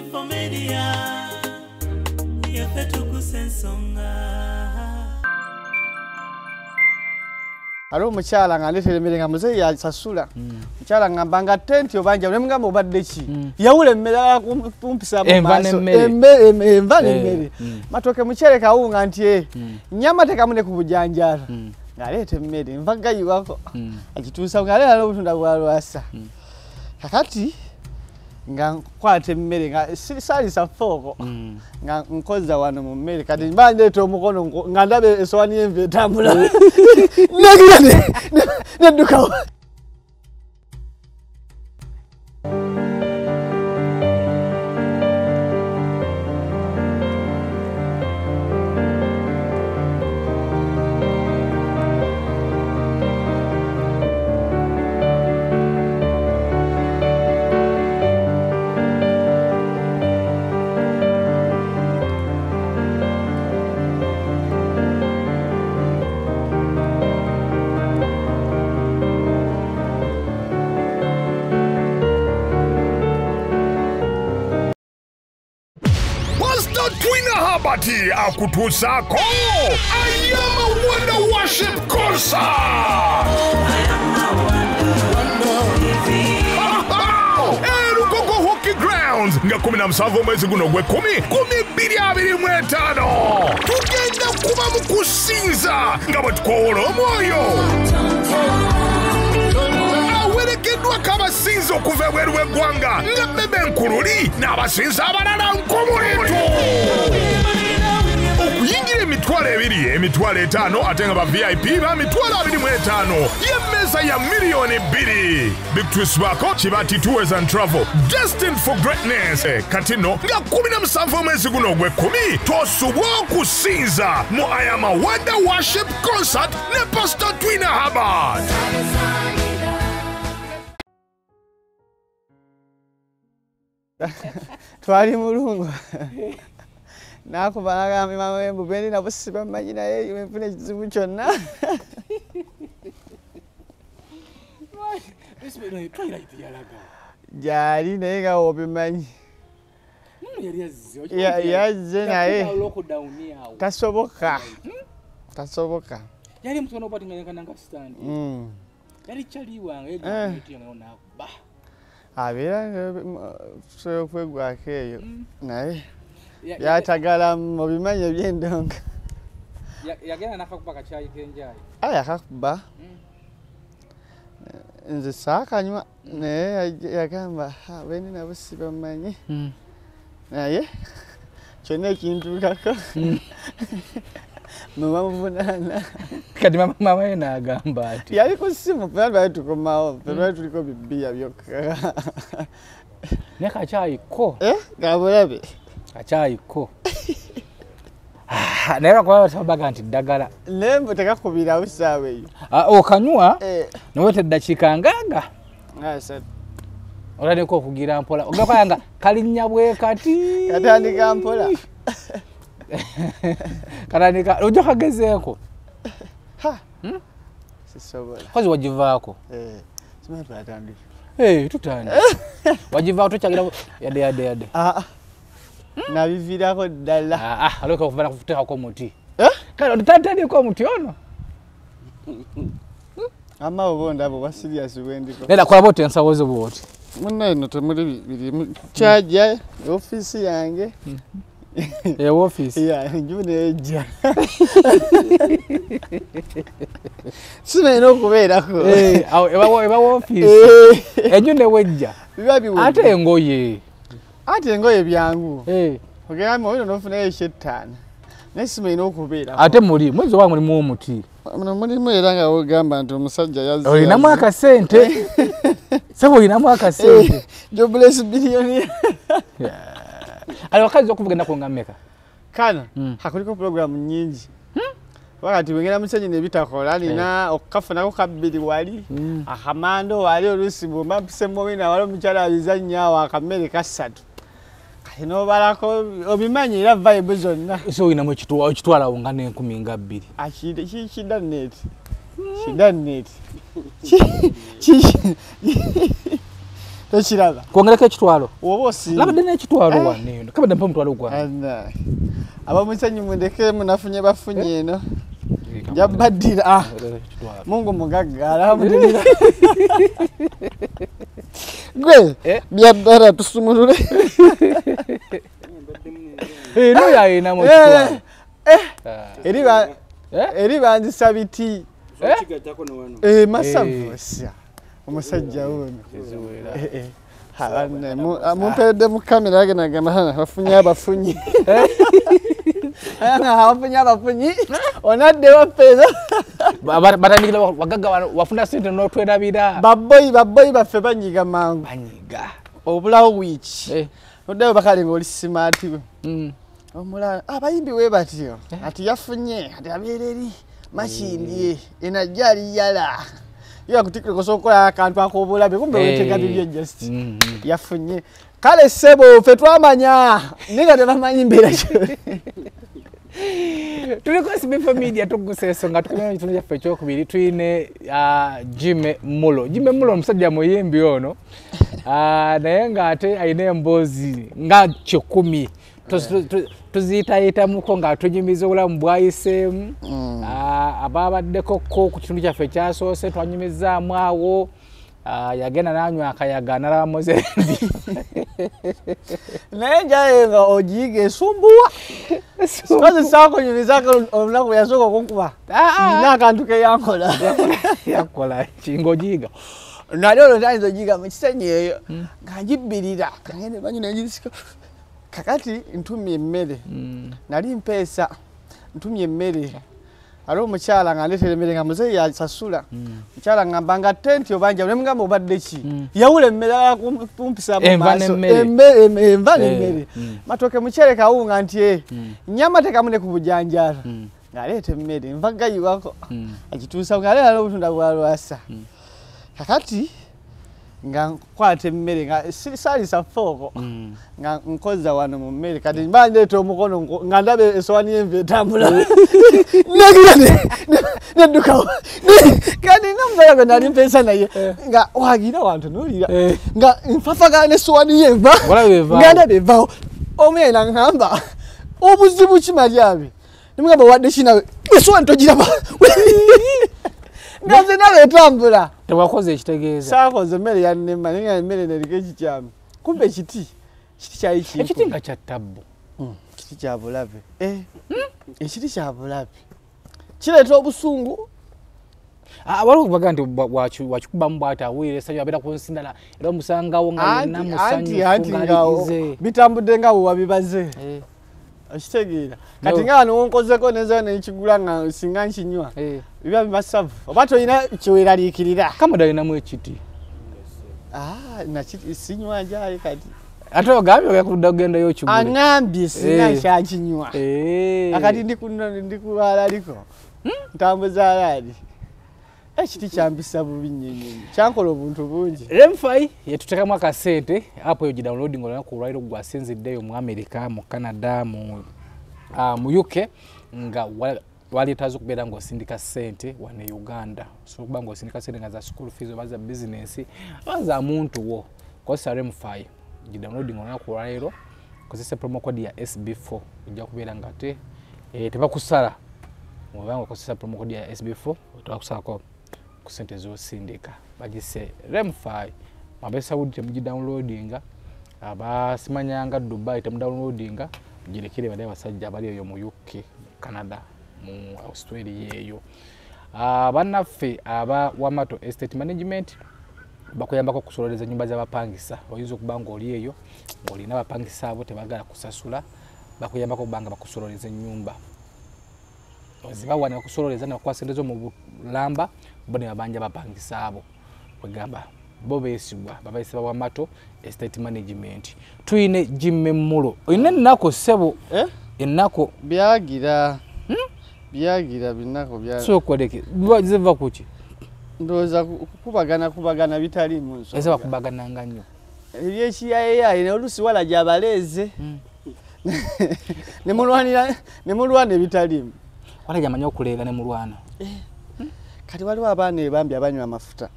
24 Media, yaffe tukusa ensonga. Alo omukyala nga ndeetera emmere nga muzeeyi yasasula. Mukyala ngamba nga tenti obanja ne mugamba obadde ki? Yawula emmere kumpisa mu maaso. Enva n'emmere. Matooke mukyere kawunga nti nnyama tekamu ne ku bujanjaalo. Ng'aleeta emmere nva gayiwako. Agituusa ng'aleeta n'obutunda bwa lwasa. Kakati nga nkwata emmere nga saalisa fooko nga nkoza wano mu mmere kati mba ndeeta omukono nga ndaba essowaani y'enva etambula negira neddukawo. Akutuusako I Am a Wonder Worship Concert. Lugogo Hockey Grounds nga 17 omwezi guno gwe 10 2025 tugenda kuba mu kusinza nga bwe tukoowola omwoyo awerekeddwako abasinza okuva ebweru w'eggwanga nga Bebe Nkululi n'abasinza abalala nkumulitu. Okuyingira 20,000, 5,000 ate nga ba VIP ba 25,000 y'emmeeza ya 2 million. Big Twist bako Kibati Tours and Travel, destined for greatness. Kati nno nga 17 omwezi guno gwe 10 tosubwa okusinza mu I Am a Wonder Worship Concert ne Pastor Twina Herbert. Twali mulungu. Nakuba nagamba maama w'embu bendi nabo sibamanyi naye nfuna ekizibu kyonna. Gyali naye nga obimanyi. Yazze naye tasoboka. Tasoboka. Yali mutono obati nga yenkana nga stand. Yali kyali wange nakuba. Abeera tusobola okwegwako eyo naye byatagala obimanyi eby'endongo. Yagenda n'akakuba kacaayi k'enjayi. Yakakuba. Nze saakanywa naye yagamba bendi nabo sibamanyi naye kyonna ekintuukako muba muvunaana. Kati maama ye n'agamba ati yali ku ssimu ffe twali tukomawo ffe twali tuliko bibbiya byokka. Naye kacaayi ko kabulabe. Kacaayi ko. Naye lwakuba babaga nti ddagala. Naye mbu tekakubirawo ssaawa eyo. Okanywa noweta eddakiika ngaaga. Otandika okugira mpola. Ogenda nga kalinnya bwe kati. Katandika mpola. Katandika ojja kagezeeko. Sisobola. Kozi wagivaako. Simanyi twatandika. Tutandika. Wagivaako tokyagira yadde yadde yadde. Nabiviirako ddala. Alooka okuva nakuteekako omuti. Kale otatandika omuti ono. Amma oba ondaba oba serious bwendiko. Neda kola bw'oti ensawo zo bw'oti. Munno eno temuli birimu. Kyajja ofiisi yange. Ofiisi? Enju n'ejja. Simanyi okubeerako. Eba ofiisi. Enju ne wejja. Biba biwedde. Ate engoye. Ate engoye byangu. Ogamba olina n'ofunayo eky'ettaano. Naye simanyi okubeerako. Ate muli mwezi oba mulimu omuti. Muno mulimu era nga wogamba nti omusajja yazze. Olinamu akasente. Ssebo olinamu akasente. Jobless billionaire. Ali wakazi okuvuga ennaku nga mmeka? Kano hakuliko pulogulaamu nnyingi. Wakati wengera musenyi nebitakola nina okukafunako kabbiri wali akamando wali oluusi bwomba mpise mowina wali omukyala abizannya awo akammere kasatu. Kati n'obalako obimanyi era vibe zonna. So olinamu ekitwalawo nga n'enkumi nga bbiri. Kidda net. Kidda net. Tokiraba. Kwongerako ekitwalo. Oba osiimye. Labadde n'ekitwalo wano eno. Kabadde mpa omutwalo gwange. Abamusenyu mundeke munafunye bafunye eno. Njabaddira. Mungu mugagga alhamdulillah. Gwe byaddala tusumulule. Eno yayinamu ekitwalo. Eri banzisa biti. Masavu sya. Omusajja ono. Mumperedde mu kamera agenagamba hana bafunye abafunyi. Abafunye abafunyi. Onadde waffe. Batandikira wagagga wafuna ssente n'otwerabira. Babboyi baffe banyiga mangu. Banyiga. Obulawo wiiki. Oddayo bakale ng'oli simaati. Omulala abayimbi we batyo. Ati yafunye, ati abeera eri Makindye, eno ajja aliyala. Yo akutikira osobola akantu ak'obulabe kumbe weetega bibyo just. Yafunye. Kale ssebo ffe twamanya naye nga tebamanyi mbeera ki. Tuliko SB4 Media tugusa ensonga tukomyewo ekitundu kyaffe ekyokubiri tuyine Jimmy Mulo. Jimmy Mulo omusajja muyimbi ono naye ng'ate alina emboozi nga 10 tuziyitayitamuko nga tunyumiza obulamu bwayiseemu. Ababaddeko ko ku kitundu kyaffe ekyasoose twanyumizaamu awo yagenda n'anywa akayaga n'alaba Mozendi. Naye njaye nga ogiyiga esumbuwa. Kozi saakunyumizaako olunaku yasooka okunkuba. Nina akantu ke yankola. Yakola ki ng'ogiyiga? Nali olwo ntayinza ogiyiga mu kisenyi eyo nga ngibbirira ngende banyu nengisika. Kakati ntumye emmere. Nali mpeesa ntumye emmere. Aliwo omukyala nga ndeetera emmere nga muzeeyi yasasula. Omukyala ngamba nga ate nti obanja ne mugamba obadde ki? Yawula emmere kumpisaamu maaso. Enva n'emmere. Matooke mukyere kawunga nti nnyama teekamu ne ku bujanjaalo. Ng'aleeta emmere nva gayiwako. Agituusa ng'aleeta n'obutunda bwa lwasa. Kakati nga nkwata emmere nga saalisa fooko nga nkoza wano mu mmere kati mba ndeeta omukono nga ndaba essowaani y'enva etambula negira neddukawo kati n'omusajja gwe nali mpeesa naye nga wagira wantunuulira nga nfafagana n'essowaani y'enva nga ndaba evaawo omu yena ŋŋamba obuzibu ki Malyabe ne mugamba wadde ki nawe essowaani togiraba nga nze naba etambula. Tewakoze ekitegeeza. Saakoze emmere yannema naye nga emmere neriko ekikyamu. Kumbe ekiti kyali kimpu. Ekiti nga kya ttabbu. Kiti kya bulabe. Ekiti kya bulabe. Kireeta obusungu. Waliwo okubaga nti wakikubamu bw'ati awulira essanyu abeera ku nsi ndala era omusangawo nga yenna musanyufu ng'aligize. Bitambudde nga bwe wabibaze. Okitegeera. Kati nga wano wonkozeko nenzayo nenkigula nga singa nkinywa. Biba bimasavu. Oba tolina kyeweeraliikirira. Kamoda alinamu ekiti. Sinywa njaye kati. Ate ogambye ogenda kudda kugendayo okigule. Aŋŋambye singa nkyakinywa. Akati ndi ku lwaliko. Ntambuza alaali. Ekiti kyambisa bubi nnyo nnyo. Kyankola obuntu bungi. Remfi yetuteekamu akasente app eyo gidownloading olunaku olwaleero gwasinziddeyo mu America, mu Canada, mu UK nga waleetaaze okubeera ng'osindika ssente wano e Uganda. Osobola okuba ng'osindika ssente nga za school fees oba za bizinensi oba za muntu wo. Kozesa Remfi gidownloading olunaku olwaleero kozesa promo code ya SB4 ojja kubeera nga ate tebakusala. Oba ng'okozesa promo code ya SB4 tebakusalako ku ssente z'osindika. Bagise Remfi abe Saudi temugidownloadinga, abasimanyanga Dubai temudownloadinga, mugirekere bali abasajja abali eyo mu UK, mu Canada, mu Australia eyo. Bannaffe aba Wamato Estate Management bakuyambako okusololeza ennyumba z'abapangisa. Oyinza okuba ng'oli eyo ng'olina abapangisa abo tebaagala kusasula, bakuyambako okuba nga bakusololeza ennyumba. Ozibawa ne bakusololeza ne bakuwa ssente zo mu bulamba, bo ne babanja abapangisa abo. Kwegamba bo beesigwa, babayise ba Wamato Estate Management. Tuyine Jimmy Mulo. Oyina ennaku ssebo? Ennaku. Byagira. Byagira binnaku bya. Sookoleke. Ziva ku ki? Ndowooza kubagana bitaliimu nsonga. Ese bakubagananga nnyo. Ebyekiyayeyaye oluusi wala gy'abaleeze. Ne mulwana ebitaliimu. Wala gy'amanyi okuleega ne mulwana. Kati waliwo abaana ebambi abanywa amafuta.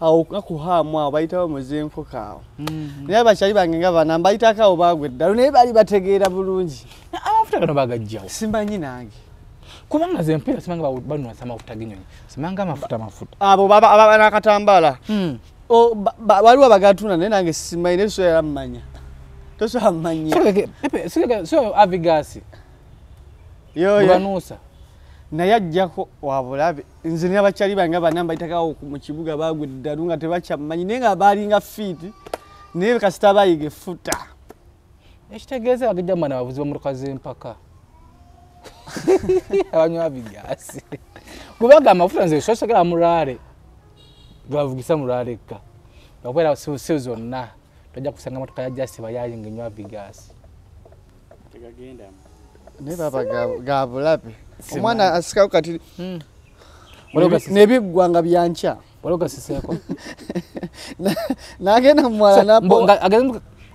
Awo ngakuhaamu awo bayitawo muzenkoko awo. Naye abakyali bange nga bana mbayitako awo baagwa eddalu naye baali bategeera bulungi. Amafuta gano bagajjawo. Simanyi nange. Kubanga ze mpeera simanga banuusa amafuta g'ennyonyi. Simanga amafuta. Abo baba n'akatambaala. Waliwo abagatunda naye nange simanyi naye soyala mmanya. Tosobola mmanya. So avigasi. Banuusa. Naye ajjako wabulabe. Nze n'abakyali bange bana mbayitako mu kibuga baagwa eddalu nga tebakyammanyi naye nga baalinga fiiti naye kasita bayiga effuta. Ekitegeeza bagajja mu abavuzi b'emmotoka z'empaka. Abanywa avigasi. Kubanga amafuta nze sosagala mulaale. Bavugisa mulaale eka. Bakwera si zonna tojja kusanga motoka ya jasi bayaye ng'enywa avigasi. Tegagendamu. Naye baba ga bulabe. Omwana asikawo kati nebiggwa nga byankya. Waliwo gasiseeko. N'agenda mumwala napo.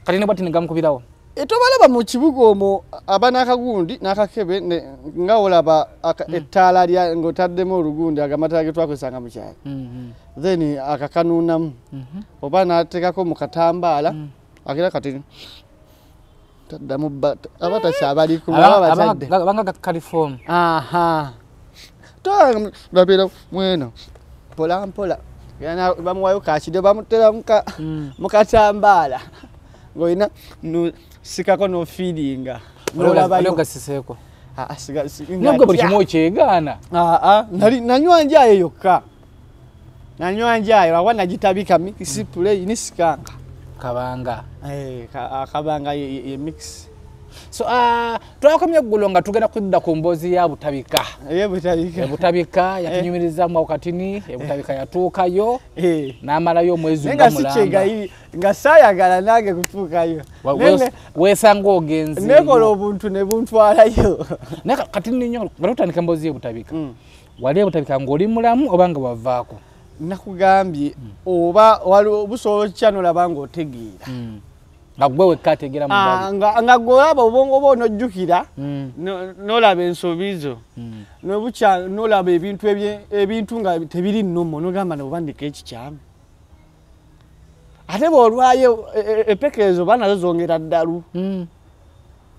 Kati ne bwati ne gamukubirawo. Tobalaba mu kibuga omwo aba n'akagundi n'akakebe nga olaba ettaala ng'otaddemu olugundi agamataala ge twakozesanga mu kyalo. Then akakanuunamu oba n'ateekako mu katambaala agira kati taddamu aba takyabaliko aba batadde. Abanga California. Aha. Babeera mweno mpola mpola bamuwayo kakide bamutera mu katambaala. Ng'olina sikako n'ofiiringa. Waliwo gasiseeko. Nabwo buli kimu okyegaana. Nanywa njaye yokka. Nanywa njaye lwakuba nagitabika mix play ni sikanka. Kabanga. Akabanga ye mix. So twakomye eggulo nga tugenda kudda ku mboozi ya Butabika. Butabika. Butabika yatunyumirizaamu awo katini, Butabika yatuukayo n'amalayo omwezi nga mulamba. Nga si nga saayagala nange kutuukayo. Weesanga ogenze. Nekola obuntu ne buntwalayo. Naye katini nnyo nga tutandika emboozi ye Butabika. Wali e Butabika ng'oli mulamu oba nga wavaako? Nakugambye oba waliwo busobola okukya n'olaba ng'otegeera. Nga gwe wekka ategeera mu bali. Nga gwe olaba obwongo bwo n'ojjukira n'olaba ensobi zo n'obukya n'olaba ebintu ebintu nga tebiri nnomo n'ogamba oba ndiko ekikyamu. Ate bw'olwayo empeke ezo oba nazo zongera ddalu.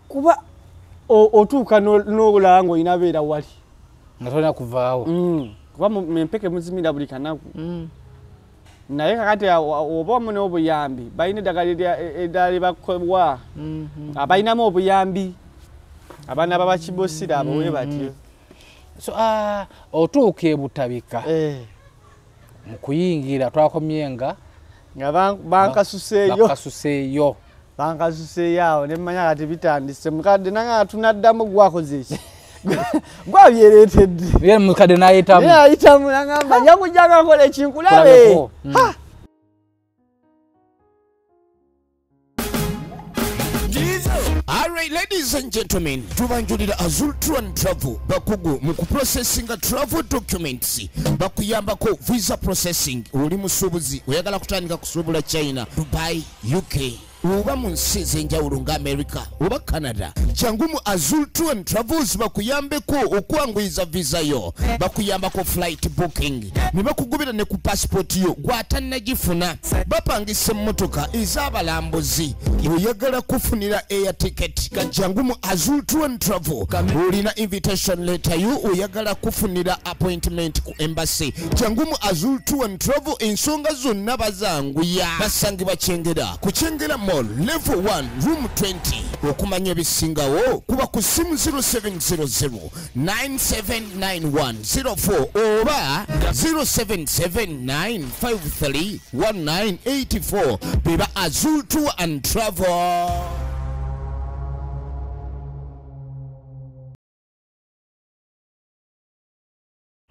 Kuba otuuka n'olaba ng'olina beera wali. Nga tolina kuvaawo. Kuba empeke muzimira buli kanaku. Naye kakati oba omu n'obuyambi balina eddagala eddala lye bakuwa abalinamu obuyambi abaana babakibosira abo we batyo. So otuuka e Butabika mu kuyingira twakomye nga bankasuseeyo. Bakasuseeyo. Bankasuseeyo awo ne mmanya kati bitandise mukadde nange tunaddamu gwakoze eki. Gwabyereetedde. Ye mukadde n'ayitamu. Naye ayitamu n'angamba nja kujja nga nkola ekinkulabe. Alright, ladies and gentlemen, tubanjulira Azul Tour and Travel bakugu mu kuprocessinga travel documents, bakuyambako visa processing. Oli musuubuzi oyagala kutandika kusuubula China, Dubai, UK oba mu nsi ez'enjawulo nga America oba Canada, jangu mu Azul Tour and Travels bakuyambeko okwanguyiza visa yo, bakuyambako flight booking ne bakugubira ne ku passport yo gw'atannagifuna, bapangisa emmotoka ez'abalambuzi, oyagala kufunira air ticket, jangu mu Azul Tour and Travel. Olina invitation letter yo, oyagala kufunira appointment ku embassy, jangu mu Azul Tour and Travel. Ensonga zonna bazanguya, basangibwa Kyengera ku Kyengera Mall level 1 room 20. Okumanya ebisingawo kuba ku simu 0700 979104 oba 0779531984. Beba Azul Tour and Travel.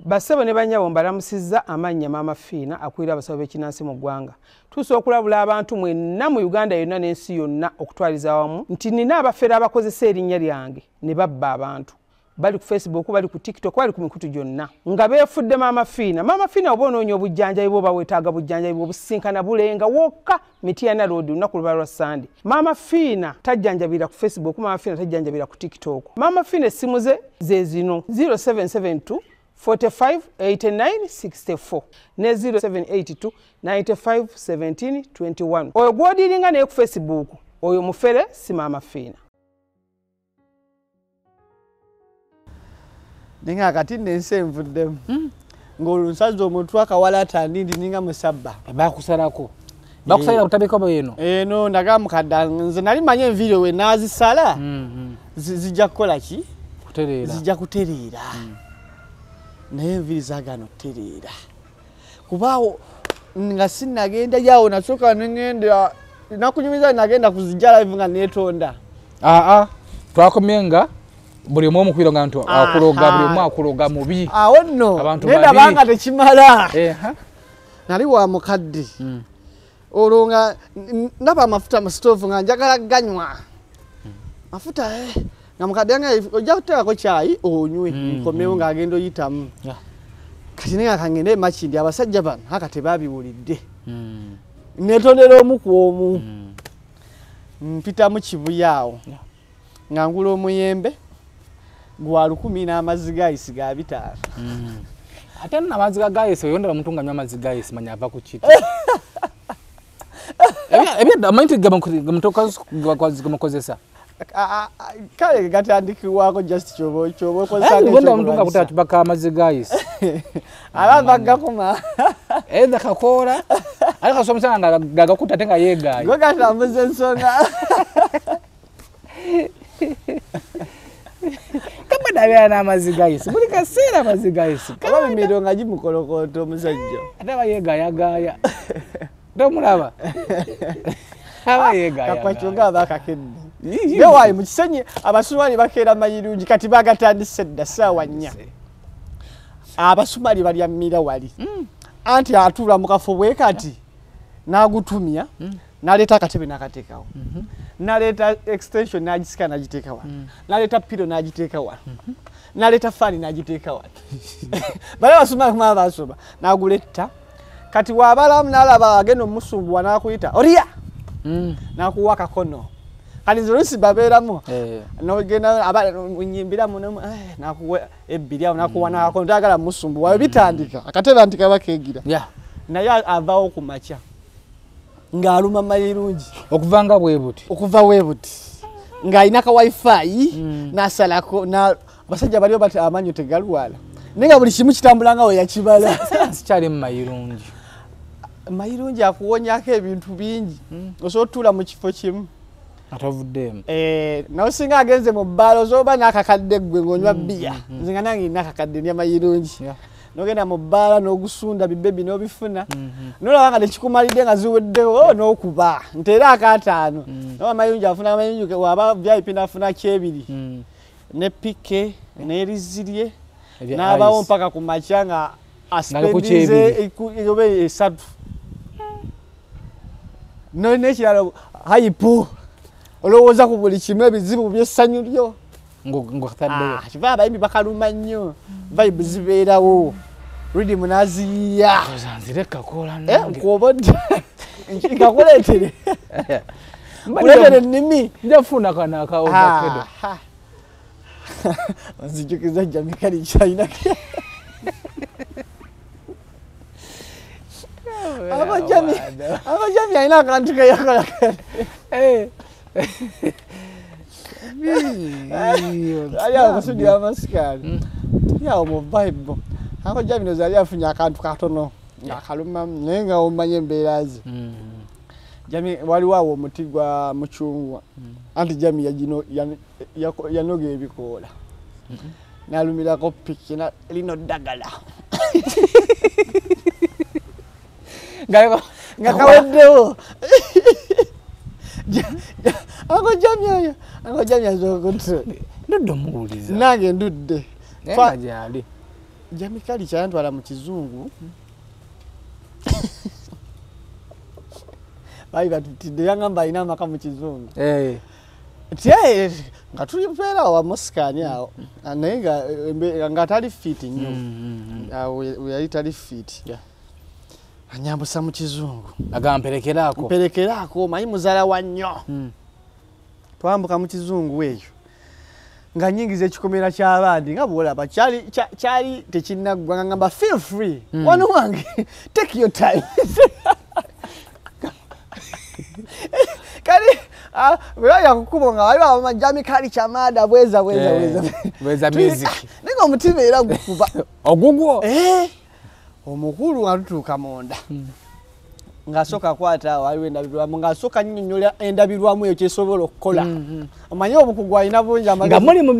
Basebo ne bannyabo mbalamusizza amannya Maama Fiina akulira abasawo b'ekinnansi mu ggwanga. Tusobola okulabula abantu mwenna mu Uganda yonna n'ensi yonna okutwaliza awamu nti nina abafere abakozesa erinnya lyange ne babba abantu. Bali ku Facebook, bali ku TikTok, bali ku mikutu gyonna nga beefudde Maama Fiina. Maama Fiina oba onoonya obujjanjabi bw'oba weetaaga bujjanjabi bw'obusinkana bulenga wokka Mityana Road olunaku luba lwa Sande. Maama Fiina tajjanjabira ku Facebook, Maama Fiina tajjanjabira ku TikTok. Maama Fiina essimu ze ze zino 0772 45 89 64 ne 0782 95 17 21. Oyo gw'odiringa naye ku Facebook, oyo mufere si Maama Fiina. Ninga kati nensi envuddemu. Ng'olunsazi omuntu akawala atandindi ninga musabba. Bakusalako. Bakusalira kutabika bweno. Eno ndaga mukadda nze nali manye enviiri we naazisala. Zijja kukola ki? Kutereera. Zijja kutereera. Naye enviiri zaagaana okutereera. Kubaawo nga sinnagenda yawo nasooka ne ŋŋenda nakunyumiza nagenda kuzijja live nga neetonda. Twakomye nga buli omu omukubira nga nti akuloga, buli omu akuloga mubi. Awo nno nendaba nga tekimala. Nali wa mukadde. Olwo nga ndaba amafuta mu sitoovu nga njagala ganywa. Mafuta nga mukadde yange ojja kuteekako kyayi onywe nkomewo ng'agenda oyitamu. Kati naye kangende Makindye abasajja bano haka tebabiwulidde. Neetondera omu ku omu. Mpitamu Kibuye awo. Nga ngula omuyembe gwa 1000 n'amazzi ga ayisi ga 5. Ate nno amazzi ga ayisi oyondera omuntu ng'anywa amazzi ga ayisi manya ava ku kiti. Ebyadda amanyi nti gamukozesa. Kale gatandikibwako just kyoba okozesa. Oyondera omuntu nga kutaka amazzi ga ayisi. Aba gakoma. Either kakoola ate kasooka omusanga nga gagakutte ate nga yeegaaya. Gwe gatambuza ensonga. Kabada abeera n'amazzi ga ayisi. Buli kaseera amazzi ga ayisi. Oba mimiro nga gimukolokoota omusajja. Ate aba yeegaayagaaya. Tomulaba. Aba yeegaayagaaya. Kakwakyo ng'aba akakedde. Naye waayi mu Kisenyi Abasumali bakeera mayirungi kati bagatandise dda ssaawa 4. Abasumali balya mmira wali. Anti atuula mu kafo bwe kati n'agutumya n'aleeta akatebe n'akateekawo. N'aleeta extension n'agisika n'agiteeka wano. N'aleeta pillow n'agiteeka wano. N'aleeta fan n'agiteeka wano. Bali abasumali kumala basoma n'aguletta. Kati wabalamu n'alaba agenda omusumbuwa n'akuyita oliya n'akuwa akakono. Kati nze oluusi babeeramu n'ogenda nyimbiramu n'akuwa ebbiri awo n'akuwa n'akakono tayagala musumbuwa bitandika akatebe anti kaba keegira. Naye avaawo ku makya ng'aluma mayirungi. Okuva nga bwe buti. Okuva bwe buti. Ng'alina ka wifi n'asalako abasajja baliwo bati amannyo tegalwala. Naye nga buli kimu kitambula nga we yakibala. Sikyali mu mayirungi. Mayirungi akuwonyako ebintu bingi. Osobola otuula mu kifo kimu. Atavuddeemu. Naye singa agenze mu bbaala osobola n'akakadde ggwe ng'onywa bbiya. Nze nga nange nina akakadde ndya mayirungi. N'ogenda mu bbaala n'ogusunda bibebi n'obifuna. N'olaba nga tekikumalidde nga ziweddewo n'okuba. Nti era akaataano. N'oba amayirungi afuna amayirungi waba VIP n'afuna kyebiri. Ne pike n'erizirye. N'abawo mpaka ku makya nga aspendize oba esatu. N'ekirala hayipo. Olowooza ku buli kimu ebizibu by'essanyu lyo. Ng'otaddeyo. Kiva abayimbi bakaluma nnyo. Vibe zibeerawo. Rhythm n'aziyiya. Nzire kakoola nange. Nkwobodde. Nkakuleetere. Nkuleetere ennimi. Nja kufuna kano aka avocado. Onzijukiza Jamikali kyalina. Abajami alina akantu ke yakola. Ali awo kusudi amasikali. Tuli awo mu vibe. Ako Jami ndowooza yali afunye akantu katono ng'akaluma naye nga omanya embeera ze. Jami waliwo awo omuti gwa mucungwa. Anti Jami yanoga ebikoola. N'alumirako piki lino ddagala. Nga kaweddewo. Ako Jami oyo, Ako Jami azokutte. Ndudde omuwuliza. Nange ndudde. Naye nga gyali. Jamikali kyantwala mu kizungu. Baali batutidde yangamba alina amaka mu kizungu. Nga tuli mpeera wa Moscan awo naye nga tali fit nnyo. Awo yali tali fit. Anyambusa mu kizungu. Agamba mperekeraako. Mperekeraako omanyi muzaala wa nnyo. Twambuka mu kizungu eyo. Nga nyingiza ekikomera ky'abandi nga bw'olaba kyali tekinnaggwa nga ngamba feel free. Wano wange take your time. Kali bw'olaba kukubo nga waliwo amajjami kali kyamada bweza bweza bweza. Bweza music. Naye omutima era gukuba. Ogugwo. Omukulu atutuuka munda. Ng'asooka kwata waliwo endabirwamu ng'asooka nnyonnyola endabirwamu eyo kyesobola okukola. Omanyi obukugu alina bungi amagezi. Nga muli mu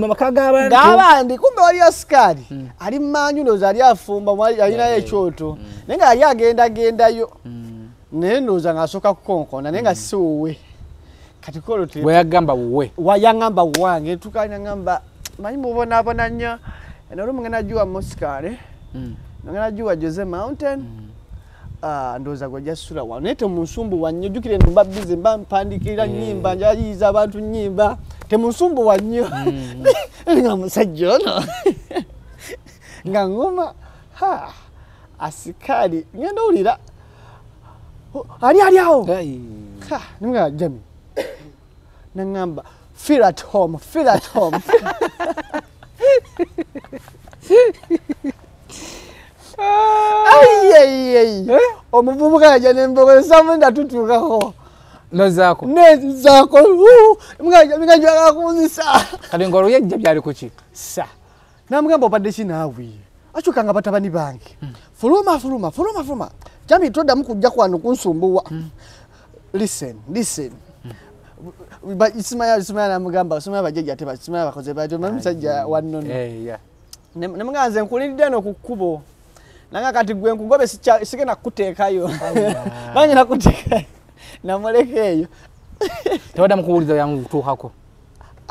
maka g'abantu. G'abandi kumbe waliyo asikaali ali mmanju ndowooza ali afumba alinayo ekyoto naye nga yali agendagendayo. Naye ndowooza ng'asooka kukonkona naye nga si wuwe. Kati kolo bwe yagamba wuwe. Yangamba wange tukanya ngamba manyi mubonaabona nnyo eno olumu ngenda giwa Mosikaale ngenda giwa Jose Mountain. Ndowooza gwajja sula wano naye temunsumbuwa nnyo jjukira eno mba bize mba mpandikira nnyimba njayiyiza abantu nnyimba temunsumbuwa nnyo nga musajja ono nga ngoma ha asikaali ngenda owulira ali awo nimugamba Jami naŋŋamba feel at home feel at home. Ayi omuvubuka yajja n'embogo samunda tutuukako nozaako nezaako mugajwagala kunzisa kati ng'oluyejja byali kuki sa namugamba obadde ki naawe akyuka nga batabani bange fuluma fuluma fuluma fuluma Jami toddamu kujja kwano kunsumbuwa listen listen Simaya namugamba simaya bajjajja ate simaya bakoze batyo musajja wannono nemugamba nze nkuliridde eno ku kkubo nanga kati gwe nkugobe sigenda kukuteekayo banyina kuteekayo namuleka eyo tebaddamu kuwuliza byamutuukako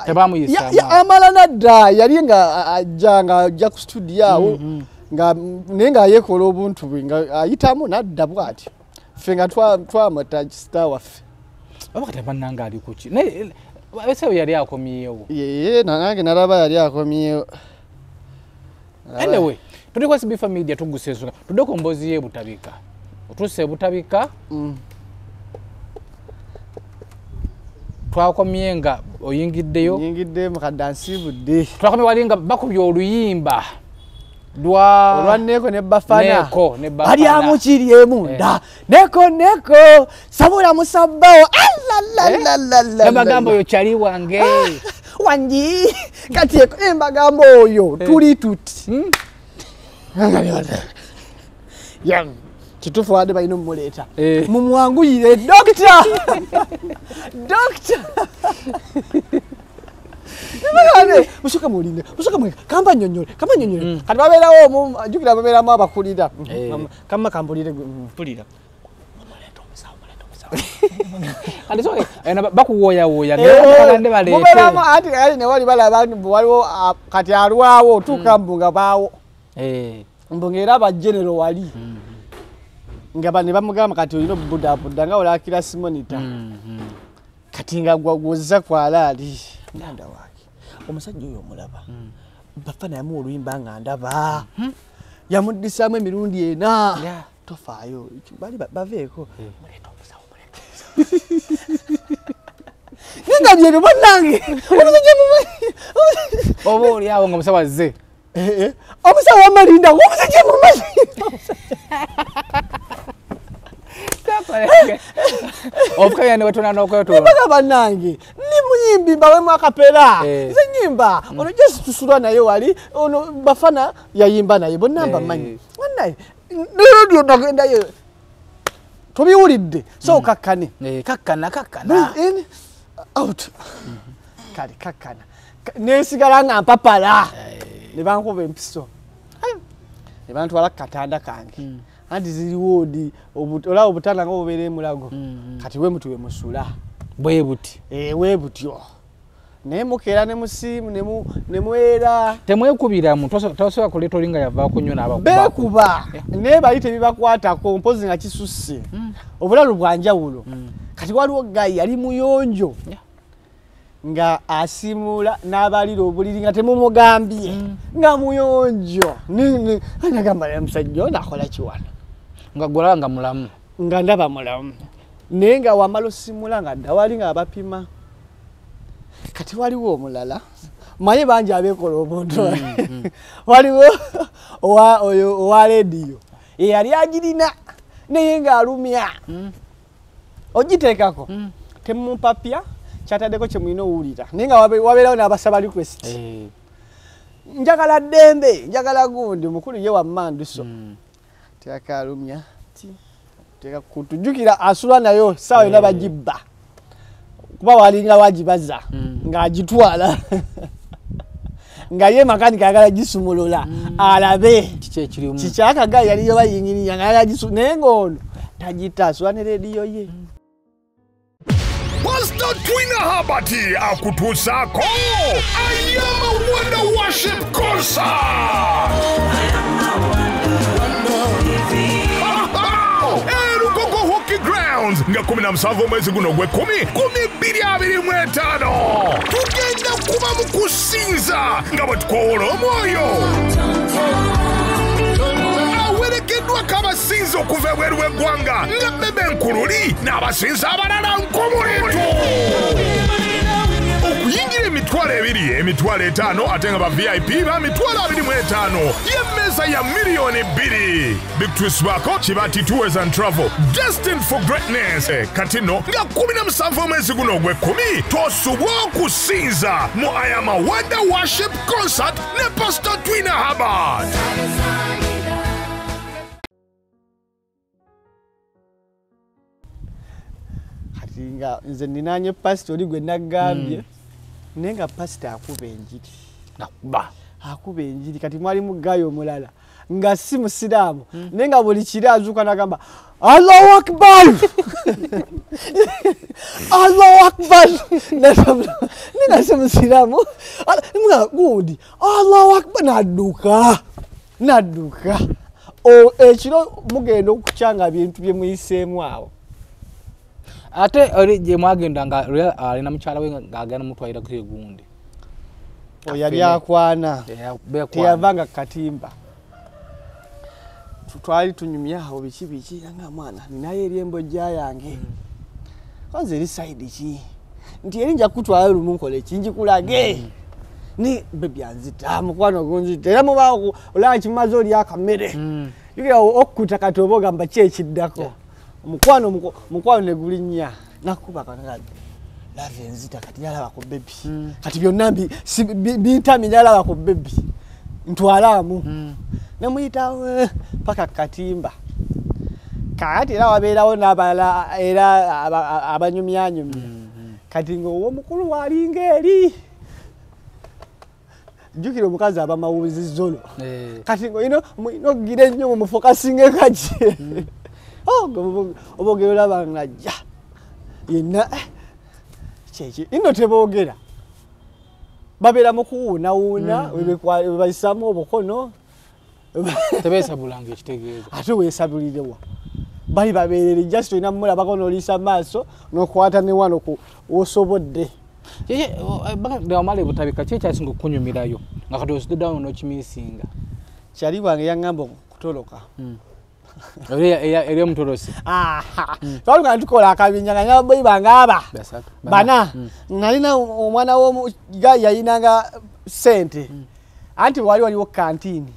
tebamuyisa amala nadda yali nga ajja nga ajja ku studio awo nga naye nga yeekola obuntu bwe nga ayitamu nadda bw'atyo ffe nga twamutta star waffe. Oba kati bannange ali ku ki naye esawo yali akomyewo yeye nange nalaba yali akomyewo. Anyway, tuli kwa SB Media tugusa ensonga tudde ku mboozi y'e Butabika. Otuuse Butabika twakomye nga oyingiddeyo nyingidde mukadde nsiibudde twakomye wali nga bakubye oluyimba lwa olwa Neko ne Bafana ali amukiri emunda Neko Neko sabula musabbawo nabagamba oyo kyali wange wangi kati embagamba oyo tuli tuti kituufu wadde balina omumuleeta mumwanguyire dokita dokita musooka mulinde musooka mulinde kamba nnyonnyole kamba nnyonnyole kati babeerawo jjukira babeeramu abakulira kamba kambulire mpulira omuleeta omusawo omuleeta omusawo kati so bakuwooyawooya naye baleete mubeeramu anti kali ne wali balaba waliwo kati alwawo otuuka mbu nga baawo mbu ng'era abagenero wali nga ne bamugamba kati olina obubudaabuda nga olakira simonita kati nga gwozza kwalaali muganda wange omusajja oyo omulaba Bafana yamuwa oluyimba nga ndaba yamuddisaamu emirundi ena tofaayo bali baveeko muleeta omusawo muleeta omusawo naye nga byebyo bannange omusajja mumanyi oba oli awo nga omusawo azze omusawo wamalinda omusajja mumanyi ofukanya ne wetona n'okwetola mbaga bannange ndi muyimbi mbawemu akapera nze nyimba ono just tusula naye wali ono Bafana yayimba naye bonna mbamanyi bannaye leero nagendayo tobiwulidde so okakkane kakkana kakkana in out kale kakkana nesigala nga mpapala ne bankuba empiso ne bantwala ku katanda kange anti ziri woodi olaba obutanda nga obubeera emulago kati we muti we musula bwe buti we butyo naye mukeera ne musiimu ne mwera temwekubiramu tosobola kuleeta oli nga yavaako nnyo n'abakuba beekuba naye bali tebibakwatako mpozi nga kisusse obulalu bwa njawulo kati waliwo gayi yali muyonjo nga asiimuula n'abalira obuliri nga temumugambye nga muyonjo nagamba naye musajja ono akola ki wano nga gwolaba nga mulamu nga ndaba mulamu naye nga wamala osiimula nga dda wali nga abapima kati waliwo omulala Manyi bangi abeekola obuntu. Waliwo oyo owa rediyo eyali agirina naye ng'alumya. Ogiteekako temumpapya kyataddeko kye mulina owulira naye nga wabeerawo n'abasaba request. Njagala ddembe, njagala gundi mukulu ye wamma nduso. Teeka alumya teeka kutujjukira asula nayo ssaawa yonna bagibba kuba walinga wagibaza ng'agitwala nga ye makanika ayagala gisumulula alabe kiki ekirimu kikyakaga yaliyo bayingiriya ng'ayagala gisu naye ng'ono tagita asula ne rediyo ye. Pastor Twina Herbert akutuusaako I Am a Wonder Worship Concert. Lugogo Hockey Grounds nga 17 omwezi guno ogw'ekumi 2025. Tugenda kuba mu kusinza nga bwe tukoowola omwoyo. Awerekeddwako abasinza okuva ebweru w'eggwanga nga Bebe Nkululi n'abasinza abalala nkumulitu. Okuyingira 20,000, 50,000 ate nga ba VIP ba 25,000. Y'emmeeza ya 2,000,000. Big Twist bako Kibati Tours and Travel destined for greatness. Kati nno nga 17 omwezi guno ogw'ekumi tosubwa okusinza mu I Am a Wonder Worship Concert ne Pastor Twina Herbert. Kati nga nze ninaanye pasita oli gwe naggambye naye nga pasita akuba enjiri. Akuba enjiri kati mwalimu gayo omulala nga si musiraamu naye nga buli kiro azuuka n'agamba Allahu Akbar! Allahu Akbar! Naye nga si musiraamu gundi Allahu Akbar n'adduka n'adduka. Ekiro mugenda okukyanga bintu bye muyiseemu awo. Ate oli gye mwagenda nga alina mukyala we ng'agenda mutwalira ku gundi. Oyo yali akwana teyavanga ku katimba. Twali tunyumya awo biki biki nga mwana ninayo eri embojja yange. Kwanza eri side ki nti eri nja kutwala lumu nkole ki njikulage. Ni bebi anzita mukwano gunzita era mubaawo olaba kimaze oli akamere. Jjukira okkuta kati oba ogamba ki ekiddako. Mukwano mukwano ne gulinnya nakuba kanaka love enzita kati yalaba ku baby. Kati byonna bintamye yalaba ku baby ntwalaamu. Namuyita paka katimba. Kati era wabeerawo n'abalala era abanyumyanyumya. Kati ng'owomukulu walinga eri. Jjukira omukazi aba mawuzi zolo. Kati ng'olina okugira ennyo mumufokasinga kaki. Oboogera olaba ng'ajja yenna kyeki nno teboogera babeera mu kuwuunawuuna webayisaamu obukono tebeesabulanga ekitegeeza. Ate weesabulirewa bali babeerere just olina mumulabako n'oliisa maaso n'okwata ne wano wosobodde. Wamala ebutabika ki ekyasinga okukunyumirayo nga kati osituddeawo n'okimiisinga? Kyali wange yaŋŋamba okutoloka. Eri omutolosi. Twaluka tukola akabinja nga n'ababoyi bange aba bana. Nalina omwana w'omuga yayinanga ssente anti wali waliwo kantiini.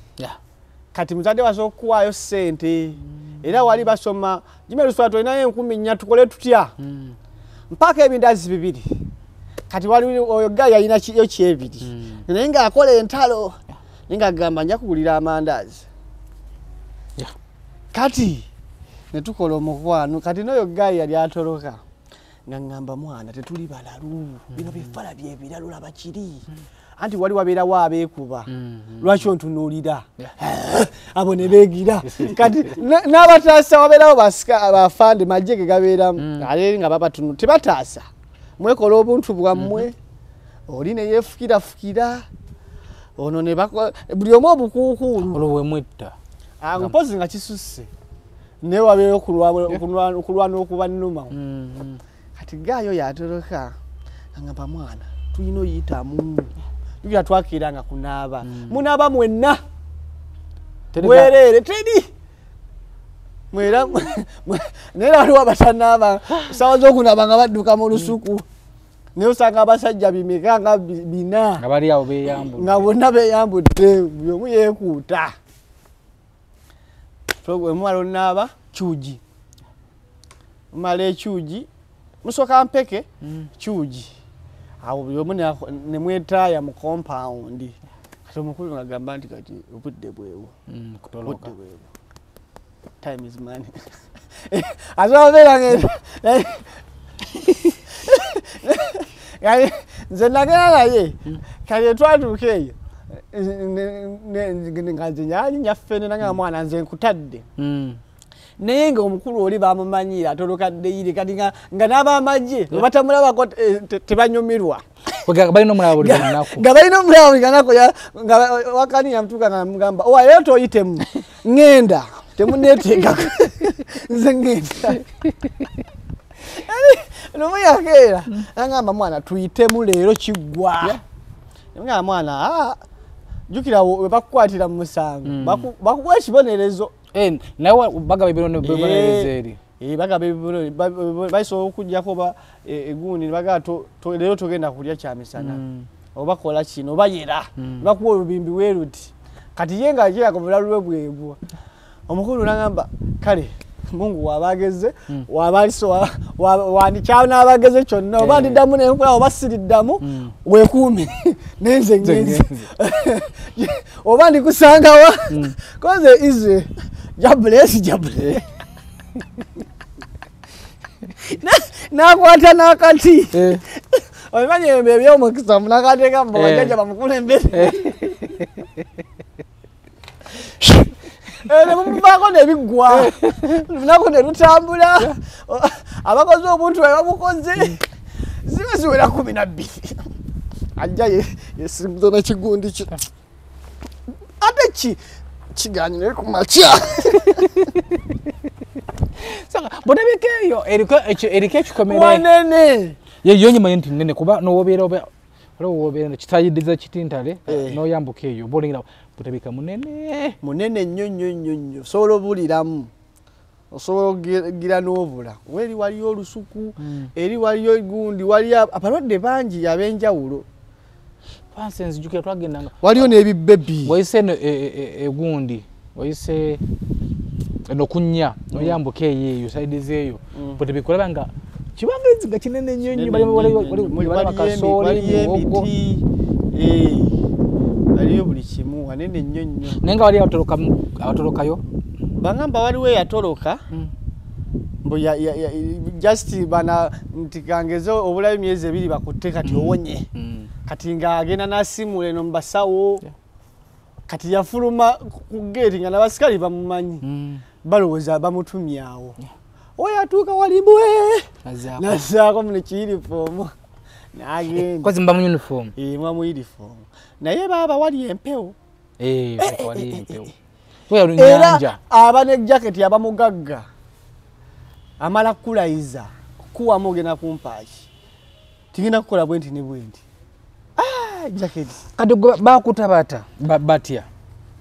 Kati muzadde wasobola okuwaayo ssente era wali basoma jimeluswa tolinayo 4,000 tukole tutya mpaka ebindazi 2. Kati wali oyo ga yayina yo kyebiri naye ng'akola entalo naye ng'agamba nja kugulira amandaazi. Kati ne tukola omukwano kati n'oyo gayi yali atoloka nga ŋŋamba mwana tetuli balalu bino bifala byebiralu laba kiri. Anti wali wabeerawo abeekuba lwaki ontunuulira abo ne beegira. Kati n'abataasa wabeerawo bafande magye ge gabeeramu ate nga babatunu tebataasa mwekola obuntu bwammwe oli ne yeefukirafukira ono ne buli omu obukuukuulu. Olwo bwe mwetta. Mpozi nga kisusse naye wabeerawo okulwana okuba nnuma. Kati gaayo yatoloka angamba mwana tulina oyitamu. Jjukira twakiiranga kunaaba munaaba mwenna mwereere teri mwera naye waliwo abatanaaba ssaawa z'okunaaba nga badduka mu lusuku. Naye osanga abasajja bimeka nga bina nga bali awo beeyambudde, nga bonna beeyambudde, buli omu yeekuuta. Bwe mumala onaaba kyugi, mumala ekyugi, musooka mpeke kyugi awo, buli omu ne mwetaaya mu compound. Kati omukulu ng'agamba nti kati obudde bwewo, kutoloka. Obudde bwewo, time is money. Asobola obeera nga kati nze nagenda naye, kati etwatuuka eyo nga nze nyali nyaffene, nanga mwana nze nkutadde. Naye nga omukulu oli bamumanyiira atoloka ddeyire, kati nga n'abamagye bwe batamulabako tebanyumirwa. Kwega balina omulaba buli lunaku. Nga balina omulaba buli kanaku. Nga wakani yamutuuka nga namugamba, owa leero toyitemu, ŋŋenda, temuneeteekako, nze ŋŋenda. Lumu yakeera nagamba, mwana tuyitemu leero kiggwa. Nemugamba, mwana, "Ah, jjukira we bakukwatira mu musango, bakuwa ekibonerezo." Eh, naye bagaba ebibonerezo eri. Eh, bagaba basobola okugjako ba egundi ne bagamba leero togenda kulya kyamisana, oba kola kino, oba yera, bakuwa olubimbi weruti. Kati ye nga kirako bulalu bwe bwebwa. Omukulu nagamba, kale Mungu wabageze, wabaliso wandikyanabageze kyonna, oba ndiddamu nenkola oba siriddamu, weekuume nenze ngenze, oba ndikusangawa koze ize jabulesi jabule. Nakwata n'akati, obimanyi ebyo ebyomukisa, nakateeka mu bajjajja bamukulembere. Ne mumuvaako ne biggwa, lunaku ne lutambula, abakoze obuntu bwe babukoze, ziba ziwera 12, ajja yesimbuza nekigundi ki, ate ki kiganye naye ku makya. Butabika eyo eriko ekikomere. Wanene. Ye yo nyimanyi nti nene, kuba nowobeera oba waliwo wobeera kitayidiza kitintale, noyambuka eyo oba olengera Butabika munene. Munene nnyo nnyo nnyo nnyo, osobola obuliramu, osobola ogira n'obula kuba eri waliyo olusuku, eri waliyo gundi, waliyo abalwadde bangi ab'enjawulo. Panse nzijukira twagendanga waliyo n'ebibebi. Wayise eno egundi, wayise eno kunnya, noyambuka eyo eyo side zeeyo, Butabika olaba nga kibangirizi nga kinene nnyo nnyo, bali kasooli, miwogo. Emiti, waliyo buli kimu, wanene nnyo nnyo. Naye nga wali abatolokayo. Bagamba waliwo eyatoloka, mbu just bana nti kangeze obulayo emyezi 2 bakutte, kati owonye. Kati ng'agenda n'asiimula eno mu basawo. Kati yafuluma ku geeti nga n'abasikali bamumanyi, balowooza bamutumyawo. Oyo atuuka wali mbwe Azzaako. Nazzaako muno kiyunifoomu n'agenda. Kozi mba mu uniform. Eh, muba mu uniform, naye baaba wali empewo. Eh, wali empewo. Era Era nyanja. Aba ne jaketi, aba mugagga, amala kukulayiza kuwamu, ogenda kumpaaki, tigenda kukola bwe nti ne bwe nti. Ah, jaketi. Kati gwe bakuta bata batya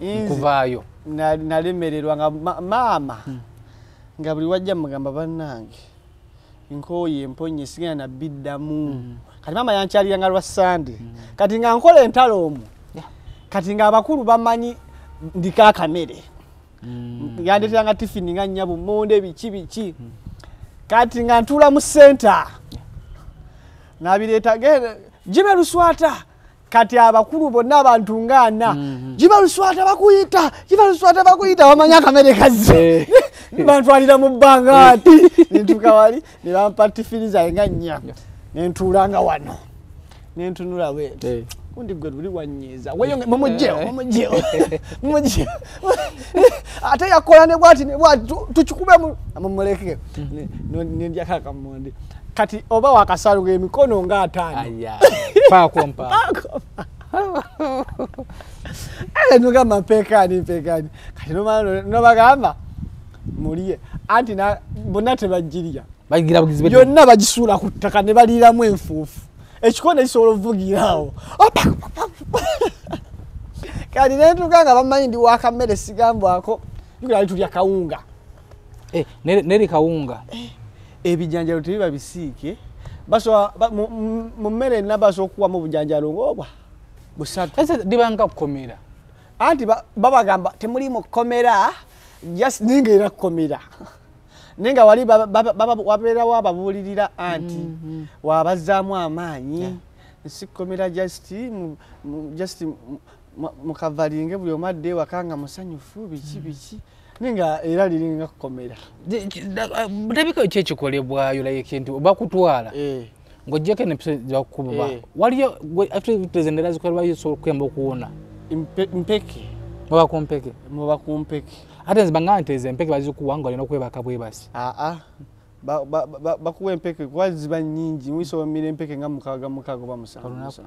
Nze kuvaayo? Nalemererwa nga maama nga buli wajja mugamba, bannange nkooye, emponye, sigenda nabiddamu. Kati maama yankyaliranga lwa Sande, kati nga nkola entalo omwo. Kati ng'abakulu bamanyi ndiko akamere, yandeteranga tifini nga nnya, bumonde, biki biki. Kati nga ntuula mu center nabireeta, gibe luswata. Kati abakulu bonna, abantu ngaana, giba luswata bakuyita, giba luswata bakuyita, bamanyi akamere kazze. Bantwalira mu bbanga ati nentuuka wali ne bampa tifini zange nga nnya, nentuulanga wano nentunula bwenti, gundi gwe luli wanyiiza, mumugyewo, mumugyewo, mumugyewo, ate yakola ne bwati ne bwati, tukikubemu, mumuleke. Nendyako akamonde. Kati oba wakasaluka emikono nga 50. Aya. Paako mpaako. Ale nugamba mpekaani mpekaani. Kati nobagamba mulye, anti bonna tebagirya. Bagira bugizi bwe. Yonna bagisuula ku ttaka ne baliiramu enfuufu, ekikondo kisobola okuvugira awo. Kati nentuuka nga bamanyi ndi wakamere, sigambwako, jukira tulya kawunga. Eh, neri kawunga. Ebijanjalo tebiba bisiike. Basobola mu mmere enna basobola okuwamu obujanjalo ng'obwa busatu. Ese dibanga kukomera. Anti babagamba temuli mu kkomera, just ninga era kkomera. Ninga wali wabeerawo ababuulirira anti wabazzaamu amaanyi. Si kkomera just mukavalinge buli omu adde ewaka nga musanyufu biki biki. Ninga era liringa kkomera. Butabika ki ekikolebwayo like nti bakutwala ng'oggyeko empiso zebakukuba waliyo activities endala zikolebwayo osobola okuyamba okuwona? Mpeke. Muba ku mpeke? Muba ku mpeke. Ate nze bangamba nti ezo empeke bazikuwa nga olina okwebaka bwebasi. Aa, bakuwa empeke kuba ziba nnyingi, muyisa omira empeke nga 6 6 oba 7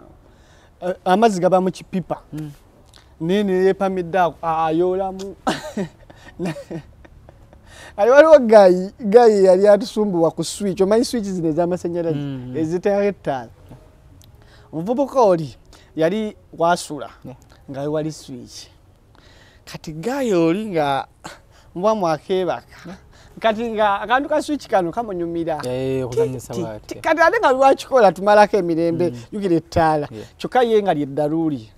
7. Amazzi gaba mu kipipa. Naye ne yeepamidde ayoolamu. Ali waliwo gayi yali atusumbuwa ku switch, omanyi switch zino ez'amasannyalaze eziteekako ettaala. Omuvubuka oli yali wasula nga wali switch. Kati gayi oli nga muba mwakeebaka. Kati nga akantu ka switch kano kamunyumira. Kati ate nga lwakikola tumalako emirembe jjukira ettaala. Kyokka ye nga ly'eddaluuli.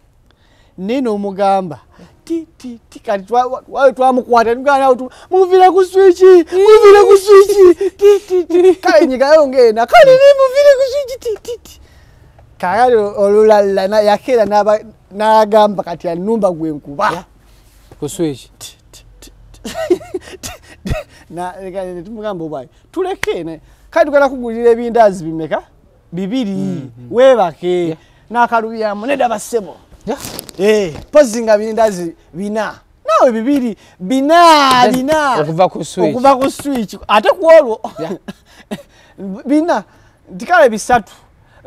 Naye n'omugamba ti ti ti kati twamukwata tugamba muvire ku switch, muvire ku switch, ti ti ti. Kale nyigayo ng'ena kale ni muvire ku switch ti ti ti. Kale olulala yakeera n'agamba kati annumba gwe nkuba. Ku switch. Na tumugamba obwayi tuleke kale tugenda kugulira ebindaazi bimeka? 2 weebake n'akalubyamu nedda bassebo. Pozi nga bindazi 4 naawe 2 4 4 okuva ku switch. Okuva ku switch ate ku olwo 4 nti kale 3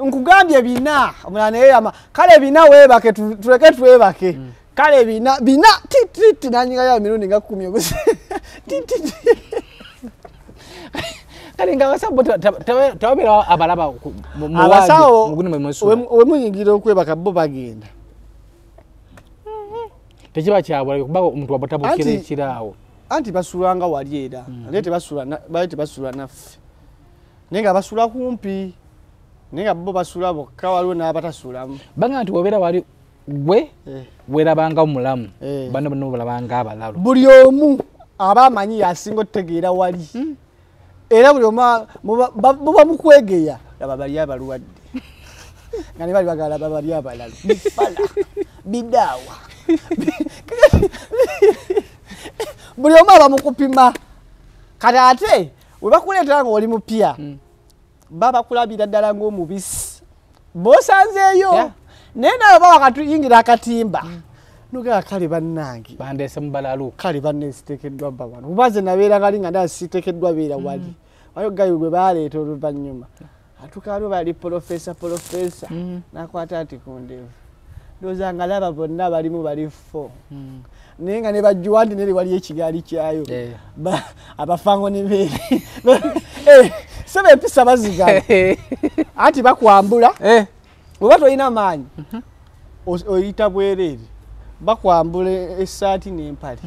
nkugambye 4 omulala neyeyama kale 4 weebake tuleke twebake kale 4 4 ti ti ti nanyigayo emirundi nga 10 ogusi ti ti ti. Kale nga abasawo tebabeera abalaba abasawo we muyingira okwebaka bo bagenda. Tekiba kyabulabe kuba omuntu wabatabukira ekiraawo. Anti basulanga wali era ate tebasula naffe. Naye nga basula kumpi, naye nga bo basula bokka waliwo n'abatasulamu. Banga nti wobeera wali gwe weerabanga omulamu, banno bonna obalabanga abalalu. Buli omu aba amanyi y'asinga otutegeera wali. Era buli omu muba mukwegeya laba bali abalwadde. Nga ne bali bagala laba bali abalalu. Bifala, bidaawa. Buli omu aba mukupima. Kati ate we bakuleetera nga oli mupya baba bakulabira ddala ng'omubisi b'osanzeeyo. Naye nawe baba wakatuyingira akatimba nogamba kale bannange bandeese mu balalu. Kale banne siteekeddwa bba wano kuba nze nabeera ngali nga ndaba siteekeddwa beera wali. Waliwo gayi gwe baaleeta oluvannyuma atuuka waliwo bali polofeesa n'akwata nti ku ndevu. Ndowooza nga laba bonna balimu bali 4. Naye nga ne bajjuwa nti neri waliyo ekigaali kyayo. Abafango ne beere. Sebe empisa bazigala. Anti bakwambula. Bw'oba tolina maanyi oyita bwereere. Bakwambula essaati n'empale.